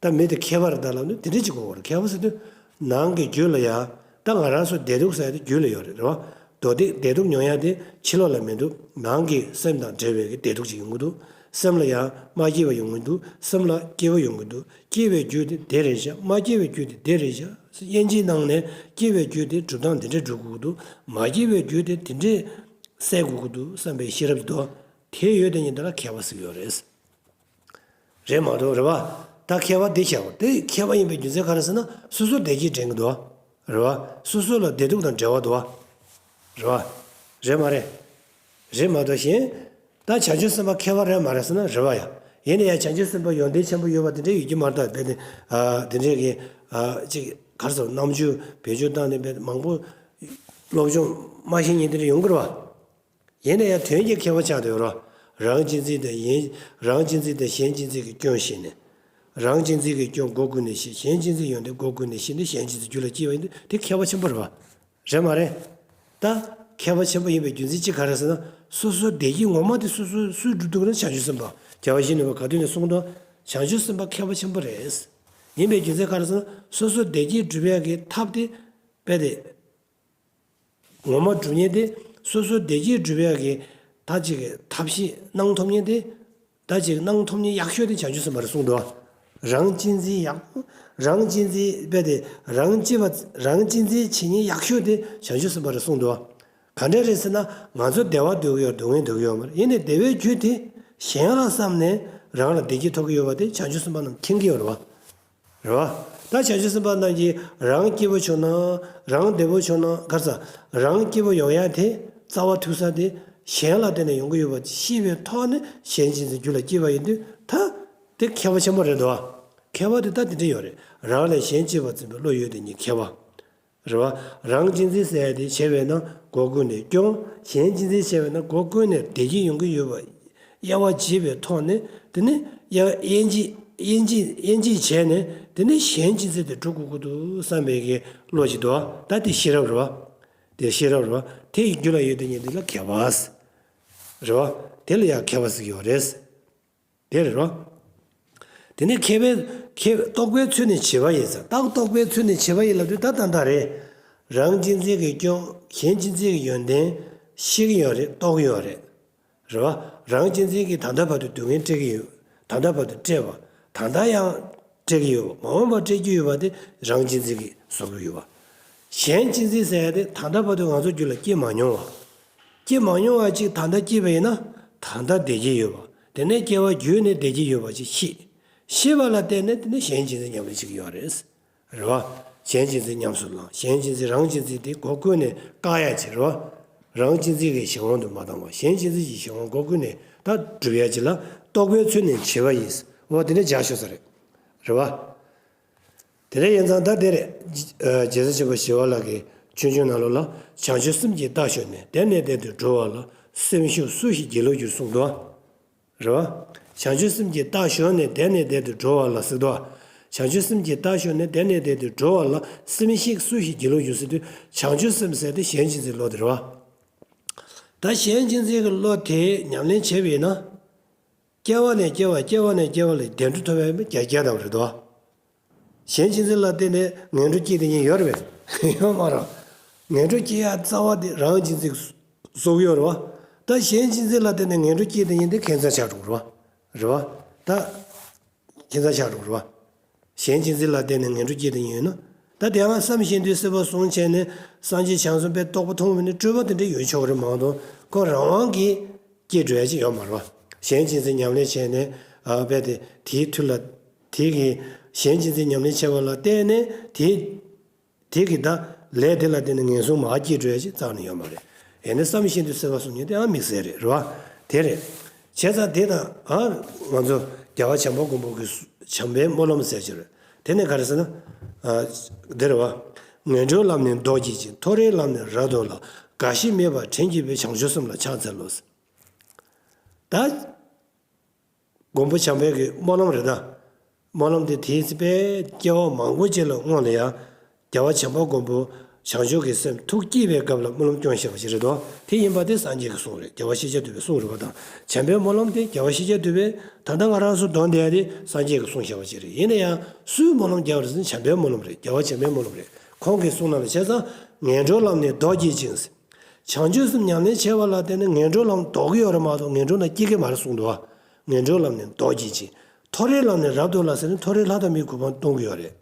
ད་མི་དེ་མཁས་པ་རེད་ད་ལབ་ནས་དེ་འདྲ་ཅིག་གོ་བར་མཁས་པ་ཟེར་དུས། ནང་གི་རྒྱུད་ལ་ཡ། ད་ང་རང་ཚོ་བདེ་སྡུག་ཟེར་ཡ་དེ་རྒྱུད་ལ་ཡོད་རེད། རེད་བ། མདོ་སྡེ་བདེ་སྡུག་མྱོང་ཡ་དེ་ཕྱི་ལོགས་ལ་མི་འདུག་ནང་གི་སེམས་དང་འབྲེལ་བའི་གི་བདེ་སྡུག་ཅིག་ཡོང་གི་འདུག་སེམས་ལ་ཡ་མ་སྐྱིད་པ་ཡོང་གི་འདུག་སེམས་ལ་སྐྱིད་པ་ཡོང་གི་འདུག་སྐྱིད་པའི་རྒྱུ་དེ་བདེ་རེད་བཞག་མ་སྐྱིད་པའི་རྒྱུ་དེ་བདེ་རེད་བཞག་དབྱེ་འབྱེད་གནང་ནས་སྐྱིད་པའི་རྒྱུ་དེ་སྒྲུབ་སྟངས་དེ་འདྲས་སྒྲུབ་དགོས་ཀྱི་འདུག་མ་སྐྱིད་པའི་རྒྱུ་དེ་དེ་འདྲས་སེལ་དགོས་ཀྱི་འདུག་བསམ་པའི་ཤེས་རབ་ཀྱི་མདོ། དེ་ཡོད་དེ་ཉིད་དེ་ལ་མཁས་པ་ཟེར་གྱི་ཡོད་རེད། རེད་མ་གཏོགས་རེད་བ། ད་མཁས་པ་འདི་བྱ་བ་དེ་མཁས་པ་ཡིན་པའི་རྒྱུ་མཚན་ག་རེ་ཟེར་ན་སོ་སོ་བདེ་སྐྱིད་དྲན་གྱི་འདུག་བ། རེད་བ། སོ་སོ་ལ་བདེ་སྡུག་དང་འབྲེལ་བ་འདུག་བ། རེད་བ། རེད་མ་རེད། རེད་མ་གཏོགས་གཞན། ད་བྱང་ཆུབ་སེམས་དཔའ་མཁས་པ་རེད་མ་རེད་ཟེར་ན་རེད་བ་ཡ། ཡིན་ན་ཡང་བྱང་ཆུབ་སེམས་དཔའ་ཡོན་ཏན་ཆེན་པོ་ཡོད་པ་དེ་འདྲས་ཡོད་ཀྱི་མ་རེད། ད་དཔེ་དེ། ཨ། དེ་འདྲས་ཀྱི། ཨ། ཅིག་ག་རེ་ཟེར་རྣམ་འགྱུར་བེད་སྤྱོད་བཏང་ནས་དཔེ་མང་པོ། སློབ་སྦྱོང་མ་ཤེས་མཁན་དེ་འདྲས་ཡོང་གི་རེད་བ། ཡིན་ན་ཡང་དོན་གྱི་མཁས་པ་ཆགས་བསྡད་ཡོད་རེད། རང་གཅེས་འཛིན་དང་གཞན། རང་གཅེས་འཛིན་དང་གཞན་གཅེས་འཛིན་གྱི་སྐྱོན་ཤེས་ནས། རང་གཅེས་འཛིན་གྱི་སྐྱོན་སྒོ་ཀུན་ནས་ཤེས། གཞན་གཅེས་འཛིན་ཡོན་ཏན་སྒོ་ཀུན་ནས་ཤེས་ནས་གཞན་གཅེས་འཛིན་རྒྱུད་ལ་སྐྱེས་པ་ཡིན་དུས་དེ་མཁས་པ་ཆེན་པོ་རེད་བ། རེད་མ་རེད། ད་མཁས་པ་ཆེན་པོ་ཡིན་པའི་རྒྱུ་མཚན་གཅིག་ག་རེ་ཟེར་ན། སོ་སོའི་བདེ་སྐྱིད་ངོ་མ་དེ་སོ་སོས་སུས་སྒྲུབ་ཐུབ་ན་བྱང་ཆུབ་སེམས་དཔའ། རྒྱལ་བ་ཡིད་བཞིན་ནོར་བུས་ག་དུས་ནས་གསུངས་དོན། བྱང་ཆུབ་སེམས་དཔའ་མཁས་པ་ཆེན་པོ་རེད། ཡིན་པའི་རྒྱུ་མཚན་ག་རེ་ཟེར་ན་སོ་སོའི་བདེ་སྐྱིད་སྒྲུབ་ཡག་གི་ཐབས་དེ། དཔེ་དེ། ངོ་མ་སྒྲུབ་མཁན་དེ་སོ་སོའི་བདེ་སྐྱིད་སྒྲུབ་ཡག་གི་ད་ཅིག་གི་ཐབས་ཤེས་གནང་ཐུབ་མཁན་དེ། ད་ཅིག་གནང་ཐུབ་མཁན་ཡག་ཤོས་དེ་བྱང་ཆུབ་སེམས་དཔའ་རེད་གསུངས་འདུག་རང་གཅེས་འཛིན་ཡག་པོ། རང་གཅེས་འཛིན་རྦད་དེ་རང་གཅེས་པ། རང་གཅེས་འཛིན་བྱེད་མཁན་ཡག་ཤོས་དེ་བྱང་ཆུབ་སེམས་དཔའ་རེད་གསུངས་འདུག་ག་འདྲ་རེད་ཟེར་ན། ང་ཚོ་བདེ་བ་འདོད་ཀྱི་ཡོད། སྡུག་བསྔལ་འདོད་ཀྱི་ཡོད་མ་རེད། ཡིན་ནའི་བདེ་བའི་རྒྱུ་དེ་གཞན་ལ་བསམ་ནས་རང་ལ་བདེ་སྐྱིད་ཐོབ་ཀྱི་ཡོད་པ་དེ་བྱང་ཆུབ་སེམས་དཔའ་རྣམས་མཁྱེན་གྱི་ཡོད་རེད་བ། རེད་བ། ད་བྱང་ཆུབ་སེམས་དཔའ་རྣམས་ཀྱིས་རང་སྐྱིད་པོ་བྱུང་ན། རང་བདེ་པོ་བྱུང་ན། ག་རེ་ཟ། རང་སྐྱིད་པོ་ཡོང་ཡ་དེ། རྩ་བ་ཐུག་ས་དེ་གཞན་ལ་བརྟེན་ནས་ཡོང་གི་ཡོད་པ་ཤེས་པའི་ཐོག་ནས་གཞན་གཅེས་འཛིན་རྒྱུད་ལ་སྐྱེས་པ་ཡིན་དུས། ད་དེ་མཁས་པ་ཆེན་པོ་རེད་དོ། མཁས་པ་དེ་ད་དེ་འདྲ་ཡོད་རེད། རང་ལས་གཞན་གཅེས་པར་འཛིན་པའི་བློ་ཡོད་དེ་ཉིད་མཁས་པ། རེད་བ། རང་གཅེས་འཛིན་ཟེར་ཡ་དེ་བྱས་པས་ན་སྒོ་ཀུན་ནས་སྐྱོང་། གཞན་གཅེས་འཛིན་བྱས་པས་ན་སྒོ་ཀུན་ནས་བདེ་སྐྱིད་ཡོང་གི་ཡོད་པ། དབྱེ་བ་འབྱེད་པའི་ཐོག་ནས། དེ་ནས་དབྱེ་དབྱེ་འབྱེད་དབྱེ་འབྱེད་དབྱེ་འབྱེད་བྱས་ནས། དེ་ནས་གཞན་གཅེས་འཛིན་དེ་སྒྲུབ་དགོས་ཀྱི་འདུག་བསམ་པའི་གི་བློ་ཞིག་འདུག་ད་དེ་ཤེས་རབ་རེད་བ། དེ་ཤེས་རབ་རེད་བ། དེ་ཡི་རྒྱུད་ལ་ཡོད་དེ་ཉིད་དེ་ལ་མཁས་པ། རེད་བ། དེ་ལ་ཡང་མཁས་པ་ཟེར་གྱི་ཡོད་རེད། དེ་རེད་རོ། དེ་ནས་མཁས་པའི་མཁས་རྟོགས་པའི་ཚུལ་ནི་བྱིས་པ་ཡིན་ཟེར། རྟགས་རྟོགས་པའི་ཚུལ་ནི་བྱིས་པ་ཡིན་ལབ་དུས་ད་ལྟ་ལྟ་རེད། རང་གཅེས་འཛིན་གྱི་སྐྱོན། གཞན་གཅེས་འཛིན་གྱི་ཡོན་ཏན་ཤེས་ཀྱི་ཡོད་རེད། རྟོགས་ཀྱི་ཡོད་རེད། རེད་བ། རང་གཅེས་འཛིན་གྱིས་ད་ལྟ་བར་དུ་སྡུག་བསྔལ་སྤྲད་ཀྱི་ཡོད། ད་ལྟ་བར་དུ་སྤྲད་པ། ད་ལྟ་ཡང་སྤྲད་ཀྱི་ཡོད་པ། མ་འོངས་པར་སྤྲད་རྒྱུ་ཡོད་པ་དེ་རང་གཅེས་འཛིན་གྱིས་བཟོ་གི་ཡོད་པ། གཞན་གཅེས་འཛིན་ཟེར་ཡ་དེ་ད་ལྟ་བར་དུ་ང་ཚོ་རྒྱུད་ལ་སྐྱེས་མ་མྱོང་བ། སྐྱེས་མ་མྱོང་བ་ཅིག་ད་ལྟ་སྐྱེས་པ་ཡིན་ན། ད་ལྟ་བདེ་སྐྱིད་ཡོད་པ། དེ་ནས་སྐྱེ་བ་བརྒྱུད་ནས་བདེ་སྐྱིད་ཡོད་པ་ཅིག་ཤེས། ཤེས་པ་ལ་བརྟེན་ནས་དེ་ནས་གཞན་གཅེས་འཛིན་ཉམས་ལེན་བྱེད་ཀྱི་ཡོད་རེད། རེད་བ། གཞན་གཅེས་འཛིན་ཉམས་སུ་བླང་། གཞན་གཅེས་འཛིན་རང་གཅེས་འཛིན་དེ་སྒོ་ཀུན་ནས་བཀག་ཡ་ཅིག་རེད་བ། རང་གཅེས་འཛིན་གྱི་གཞན་དབང་དུ་མ་བཏང་བ། གཞན་གཅེས་འཛིན་གྱི་གཞན་དབང་སྒོ་ཀུན་ནས་ད་སྒྲུབ་ཡ་ཅིག་ལ་རྟོགས་པའི་ཚུལ་ནི་བྱིས་པ་ཡིན། འོ་དེ་འདྲ་བྱ་ཤོག་ས་རེད། རེད་བ། དེ་འདྲ་ཡིན་ཙང་ད་དེ་རེད། རྗེ་རྗེ་ས་ཆེན་པོ་ཞི་བ་ལྷ་གི་ཆོས་འབྱུང་ནང་ལོགས་ལ། བྱང་ཆུབ་སེམས་ཀྱིས་བདག་ཤོར་ནས། བདེ་ནས་བདེ་དུ་འགྲོ་བ་ལ། སེམས་ཤུགས་སུ་ཞིག་སྒྱིད་ལུག་འགྱུར་གསུངས་འདུག་རེད་བ། བྱང་ཆུབ་སེམས་ཀྱིས་བདག་ཤོར་ནས། བདེ་ནས་བདེ་དུ་འགྲོ་བ་ལ་ཟེར་འདུག་བྱང་ཆུབ་སེམས་ཀྱིས་བདག་ཤོར་ནས། བདེ་ནས་བདེ་དུ་འགྲོ་བ་ལ། སེམས་ཤིག་སུ་ཞིག་སྒྱིད་ལུག་འགྱུར་ཟེར་དུས། བྱང་ཆུབ་སེམས་ཟེར་དེ་གཞན་གཅེས་འཛིན་བློ་དེ་རེད་བ། ད་གཞན་གཅེས་འཛིན་གྱི་བློ་དེ་ཉམས་ལེན་བྱས་པ་ཡིན་ན། སྐྱེ་བ་ནས་སྐྱེ་བ། སྐྱེ་བ་ནས་སྐྱེ་བ་ལ་བདེ་འགྲོ་ཐོབ་པའི་རྒྱ་རྒྱ་དང་རེད་དོ། གཞན་གཅེས་འཛིན་ལ་བརྟེན་ནས་ངན་འགྲོ་སྐྱེ་དེ་ཉིད་ཡོད་རེད་པས། ཡོད་མ་རེད། ངན་འགྲོ་སྐྱེ་ཡ་རྩ་བ་དེ་རང་གཅེས་འཛིན་བཟོ་གི་ཡོད་རེད་བ། ད་གཞན་གཅེས་འཛིན་ལ་བརྟེན་ནས་ངན་འགྲོ་སྐྱེ་དེ་ཉིད་དེ་ཁྱད་མཚར་ཆགས་འགྲོ་གི་རེད་བ། རེད་བ། ད་ཁྱད་མཚར་ཆགས་འགྲོ་གི་རེད་བ། གཞན་གཅེས་འཛིན་ལ་བརྟེན་ནས་ངན་འགྲོ་སྐྱེ་དེ་ཉིད་ཡོད་ན། ད་དེ་ཡང་བསམ་བཞིན་དུ་སྲིད་པ་བཟུང་བྱས་ནས་སངས་རྒྱས་བྱང་སེམས་དཔའི་རྟོགས་པ་མཐོང་བས་ནི་སྤྲོས་པ་དེ་འདྲ་ཡོད་ཆོག་གི་རེད་མ་གཏོགས། ཁོ་རང་དབང་གིས་སྐྱེ་འགྲོ་ཡ་ཅིག་ཡོད་མ་རེད་བ། གཞན་གཅེས་འཛིན་ཉམས་ལེན་བྱས་ནས། ཨ་རྦད་དེ་དེའི་མཐུ་ལ། དེ་གི་གཞན་གཅེས་འཛིན་ཉམས་ལེན་བྱས་པ་ལ་བརྟེན་ནས་དེ། དེ་གི་ད་ལས་དེ་ལ་བརྟེན་ནས་ངན་སོང་མར་སྐྱེ་འགྲོ་ཡ་ཅིག་རྩ་ནས་ཡོད་མ་རེད། ཡིན་ནའི་བསམ་བཞིན་དུ་སྲིད་པ་བཟུང་མཁན་དེ་ཨ་དམིགས་བསལ་རེད། རེད་བ། དེ་རེད། བྱས་ཙང་དེ་དང་ཨ་ང་ཚོ་རྒྱལ་བ་བྱམས་པ་མགོན་པོ་གི་བྱམས་པའི་སྨོན་ལམ་ཟེར་གྱི་རེད། དེ་ནི་ག་རེ་ཟེར་ན། ཨ་དེ་རེད་བ། ངན་འགྲོའི་ལམ་ནི་ལྡོག་བགྱིད་ཅིང་། མཐོ་རིས་ལམ་ནི་རབ་ཏུ་བསླབ། རྒ་ཤི་མེད་པར་དྲིན་གྱིས་འབད། བྱང་ཆུབ་སེམས་ལ་ཕྱག་འཚལ་ལོ། ད། མགོན་པོ་བྱམས་པའི་གི་སྨོན་ལམ་རེད་ད། སྨོན་ལམ་དེ་དེའི་ཚེ་དཔེ་སྐྱེ་བ་མང་པོ་ཅིག་ལ་སྔོན་ལ་ཡང་། རྒྱལ་བ་བྱམས་པ་མགོན་པོ་བྱང་ཆུབ་ཀྱི་སེམས་ཐུགས་བསྐྱེད་པའི་སྐབས་ལ་སྨོན་ལམ་སྐྱོན་བཞག་པ་ཞིག་རེད་དོ། དེ་ཡིན་པ་དེ་སངས་རྒྱས་ཀྱི་གསུང་རེད། རྒྱལ་བ་ཤཱཀྱ་ཐུབ་པའི་གསུང་རེད་བ་དང་། བྱམས་པའི་སྨོན་ལམ་དེ་རྒྱལ་བ་ཤཱཀྱ་ཐུབ་པས་ད་ལྟ་ང་རང་ཚོ་འདོན་བསྡད་ཡ་དེ་སངས་རྒྱས་ཀྱི་གསུང་བཞག་པ་ཞིག་རེད། ཡིན་ན་ཡང་སུའི་སྨོན་ལམ་རྒྱག་པ་རེད་ཟེར་ན་བྱམས་པའི་སྨོན་ལམ་རེད། རྒྱལ་བ་བྱམས་པའི་སྨོན་ལམ་རེད། ཁོང་གི་གསུང་ནང་ལ་བྱས་ཙང་། ངན་འགྲོའི་ལམ་ནི་ལྡོག་བགྱིད་ཅིང་། བྱང་ཆུབ་སེམས་ཉམས་ལེན་བྱས་པ་ལ་བརྟེན་ནས་ངན་འགྲོའི་ལམ་ལྡོག་གི་ཡོད་རེད་མ་གཏོགས་ངན་འགྲོ་ནང་སྐྱེ་གི་མ་རེད་གསུངས་འདུག་བ། ངན་འགྲོའི་ལམ་ནི་ལྡོག་བགྱིད་ཅིང་། མཐོ་རིས་ལམ་ནི་རབ་ཏུ་བསླབ་ཟེར་ནས་མཐོ་རིས་ལྷ་དང་མིའི་གོ་འཕང་སྟོན་གི་ཡོད་རེད།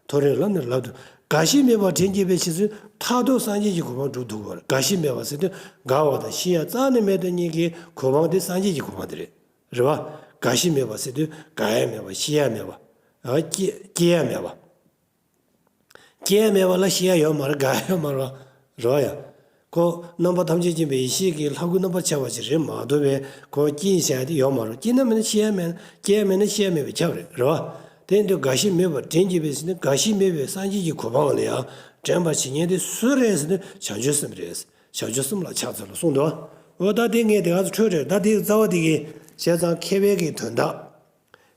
མཐོ་རིས་ལམ་ནི་རབ་ཏུ། རྒ་ཤི་མེད་པར་དྲིན་གྱིས་འབད་ཕྱིན་ཚུལ་མཐར་ཐུག་སངས་རྒྱས་ཀྱི་གོ་འཕང་སྒྲུབ་ཐུབ་ཀྱི་ཡོད་རེད། རྒ་ཤི་མེད་པ་ཟེར་དུས་རྒ་བ་དང་ཤི་ཡ་རྩ་ནས་མེད་དེ་གཉིས་ཀྱི་གོ་འཕང་དེ་སངས་རྒྱས་ཀྱི་གོ་འཕང་དེ་རེད། རེད་བ། རྒ་ཤི་མེད་པ་ཟེར་དུས་རྒ་ཡ་མེད་པ་ཤི་ཡ་མེད་པ། ཨ་སྐྱེ་སྐྱེ་ཡ་མེད་པ། སྐྱེ་ཡ་མེད་པ་ལ་ཤི་ཡ་ཡོད་མ་རེད། རྒ་ཡ་ཡོད་མ་རེད་བ། རེད་བ་ཡ། ཁོ་རྣམ་པ་ཐམས་ཅད་མཁྱེན་པའི་ཡེ་ཤེས་ཀྱི་ལྷ་སྐུ་རྣམ་པར་ཁྱབ་པ་ཞིག་རེད་མ་གཏོགས་པའི་ཁོ་སྐྱེ་ཡ་ཤི་ཡ་དེ་ཡོད་མ་རེད། སྐྱེ་ན་མེད་ན་ཤི་ཡ་མེད། སྐྱེ་ཡ་མེད་ན་ཤི་ཡ་མེད་པས་ཁྱབ་རེད། རེད་བ། དེ་ཡིན་དུས་རྒ་ཤི་མེད་པར་དྲིན་གྱིས་འབད་ཟེར་ནས་རྒ་ཤི་མེད་པའི་སངས་རྒྱས་ཀྱི་གོ་འཕང་ལ་ཡང་འདྲེན་པར་བྱེད་མཁན་དེ་སུ་རེད་ཟེར་ན་བྱང་ཆུབ་སེམས་རེད། བྱང་ཆུབ་སེམས་ལ་ཕྱག་འཚལ་ལོ་གསུངས་འདུག་འོ་ད་དེ་ངས་དེ་ག་ཚོད་འཕྲོས་རེད། ད་དེའི་རྩ་བ་དེ་གི་བྱས་ཙང་མཁས་པའི་གི་དོན་དག་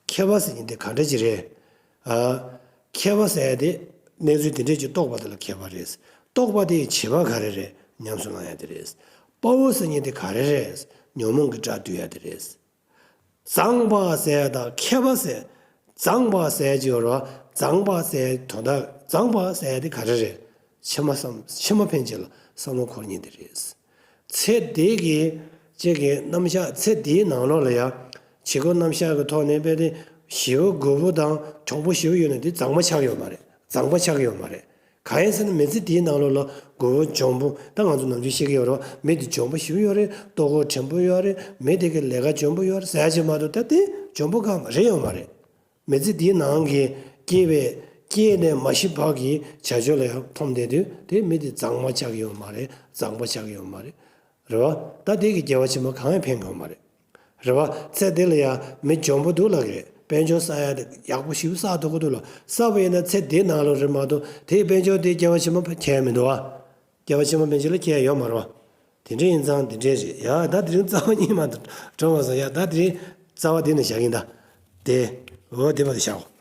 མཁས་པ་ཟེར་མཁན་དེ་ག་འདྲ་ཅིག་རེད། ཨ། མཁས་པ་ཟེར་ཡ་དེ་གནས་ཚུལ་དེ་འདྲས་ཅིག་རྟོགས་པ་དེ་ལ་མཁས་པ་རེད། རྟོགས་པ་དེ་ཡི་བྱེད་པ་ག་རེ་རེད། ཉམས་སུ་བླང་ཡ་དེ་རེད། དཔའ་བོ་ཟེར་མཁན་དེ་ག་རེ་རེད། ཉོན་མོངས་ཀྱི་དགྲ་འདུལ་ཡ་དེ་རེད། མཛངས་པ་ཟེར་ཡ་དང་མཁས་པ་ཟེར། མཛངས་པ་ཟེར་ཡ་ཅིག་ཡོད་རེད་བ། མཛངས་པ་ཟེར་ཡ་དོན་དག་མཛངས་པ་ཟེར་ཡ་དེ་ག་རེ་རེད། ཕྱི་མ་བསམ་ཕྱི་མ་ཕན་ཆད་ལ་བསམ་བློ་འཁོར་མཁན་དེ་རེད། ཚེ་འདི་གི་ཅིག་གི་རྣམ་གཞག་ཚེ་འདིའི་ནང་ལོགས་ལ་ཡང་ བྱེད་སྒོ་རྣམ་གཞག་གི་ཐོག་ནས་དཔེ་དེ་ཞེ་པོ་རྒོད་པོ་དང་གྱོང་པོ་ཞེ་པོ་ཡོད་ན་དེ་མཛངས་མ་ཆགས་ཡོད་མ་རེད། མཛངས་མ་ཆགས་ཡོད་མ་རེད། གང་ཡིན་ཟེར་ན་མི་ཚེ་འདིའི་ནང་ལོགས་ལ་རྒོད་པོ་གྱོང་པོ། ད་ང་ཚོ་ནམ་རྒྱུན་བཤད་ཀྱི་ཡོད་རེད་བ། མི་དེ་གྱོང་པོ་ཞེ་པོ་ཡོད་རེད། ལྟོ་གོས་བྲིན་པོ་ཡོད་རེད། མི་དེ་གི་ལས་ཀ་གྱོང་པོ་ཡོད་རེད་ཟེར་ཡ་ཅིག་མ་གཏོགས། ད་དེ་གྱོང་པོ་གང་མ་རེད། ཡོད་མ་རེད། མི་ཚེ་འདིའི་ནང་གི་སྐྱེས་པའི་སྐྱེས་ནས་མ་ཤི་བར་གྱི་བྱ་སྤྱོད་ལ་ཡང་མཐོང་བསྡད་དུས། དེ་མི་དེ་མཛངས་མ་ཆགས་ཡོད་མ་རེད། མཛངས་པ་ཆགས་ཡོད་མ་རེད། རེད་བ། ད་དེ་གི་སྐྱེ་བ་ཕྱི་མ་གང་ཡང་ཕན་གྱི་ཡོད་མ་རེད། རེད་བ། ཚེ་འདི་ལ་ཡང་མི་གྱོང་པོ་འདུག་ལབ་ཀྱི་རེད། དཔལ་འབྱོར་བསགས་ཡ་དེ་ཡག་པོ་ཞེ་པོ་བསགས་ཐུབ་ཀྱི་འདུག་ལབ། བསགས་པ་ཡིན་ན་ཚེ་འདིའི་ནང་ལོགས་རེད་མ་གཏོགས། དེའི་དཔལ་འབྱོར་དེ་སྐྱེ་བ་ཕྱི་མ་ཁྱེར་མི་འདུག་བ། སྐྱེ་བ་ཕྱི་མ་ཕན་ཆད་ལ་ཁྱེར་ཡོད་མ་རེད་བ། དེ་འདྲ་ཡིན་ཙང་དེ་འདྲས་རེད་ཡ། ད་དེ་རིང་རྩ་བ་གཉིས་མ་གཏོགས་གྲོངས་མ་སོང་ཡ། ད་དེ་རིང་རྩ་བ་དེ་ནས་བཞག་གིན་ད། དེ། འོ་དེ་བར་དུ་བཞག་གོ།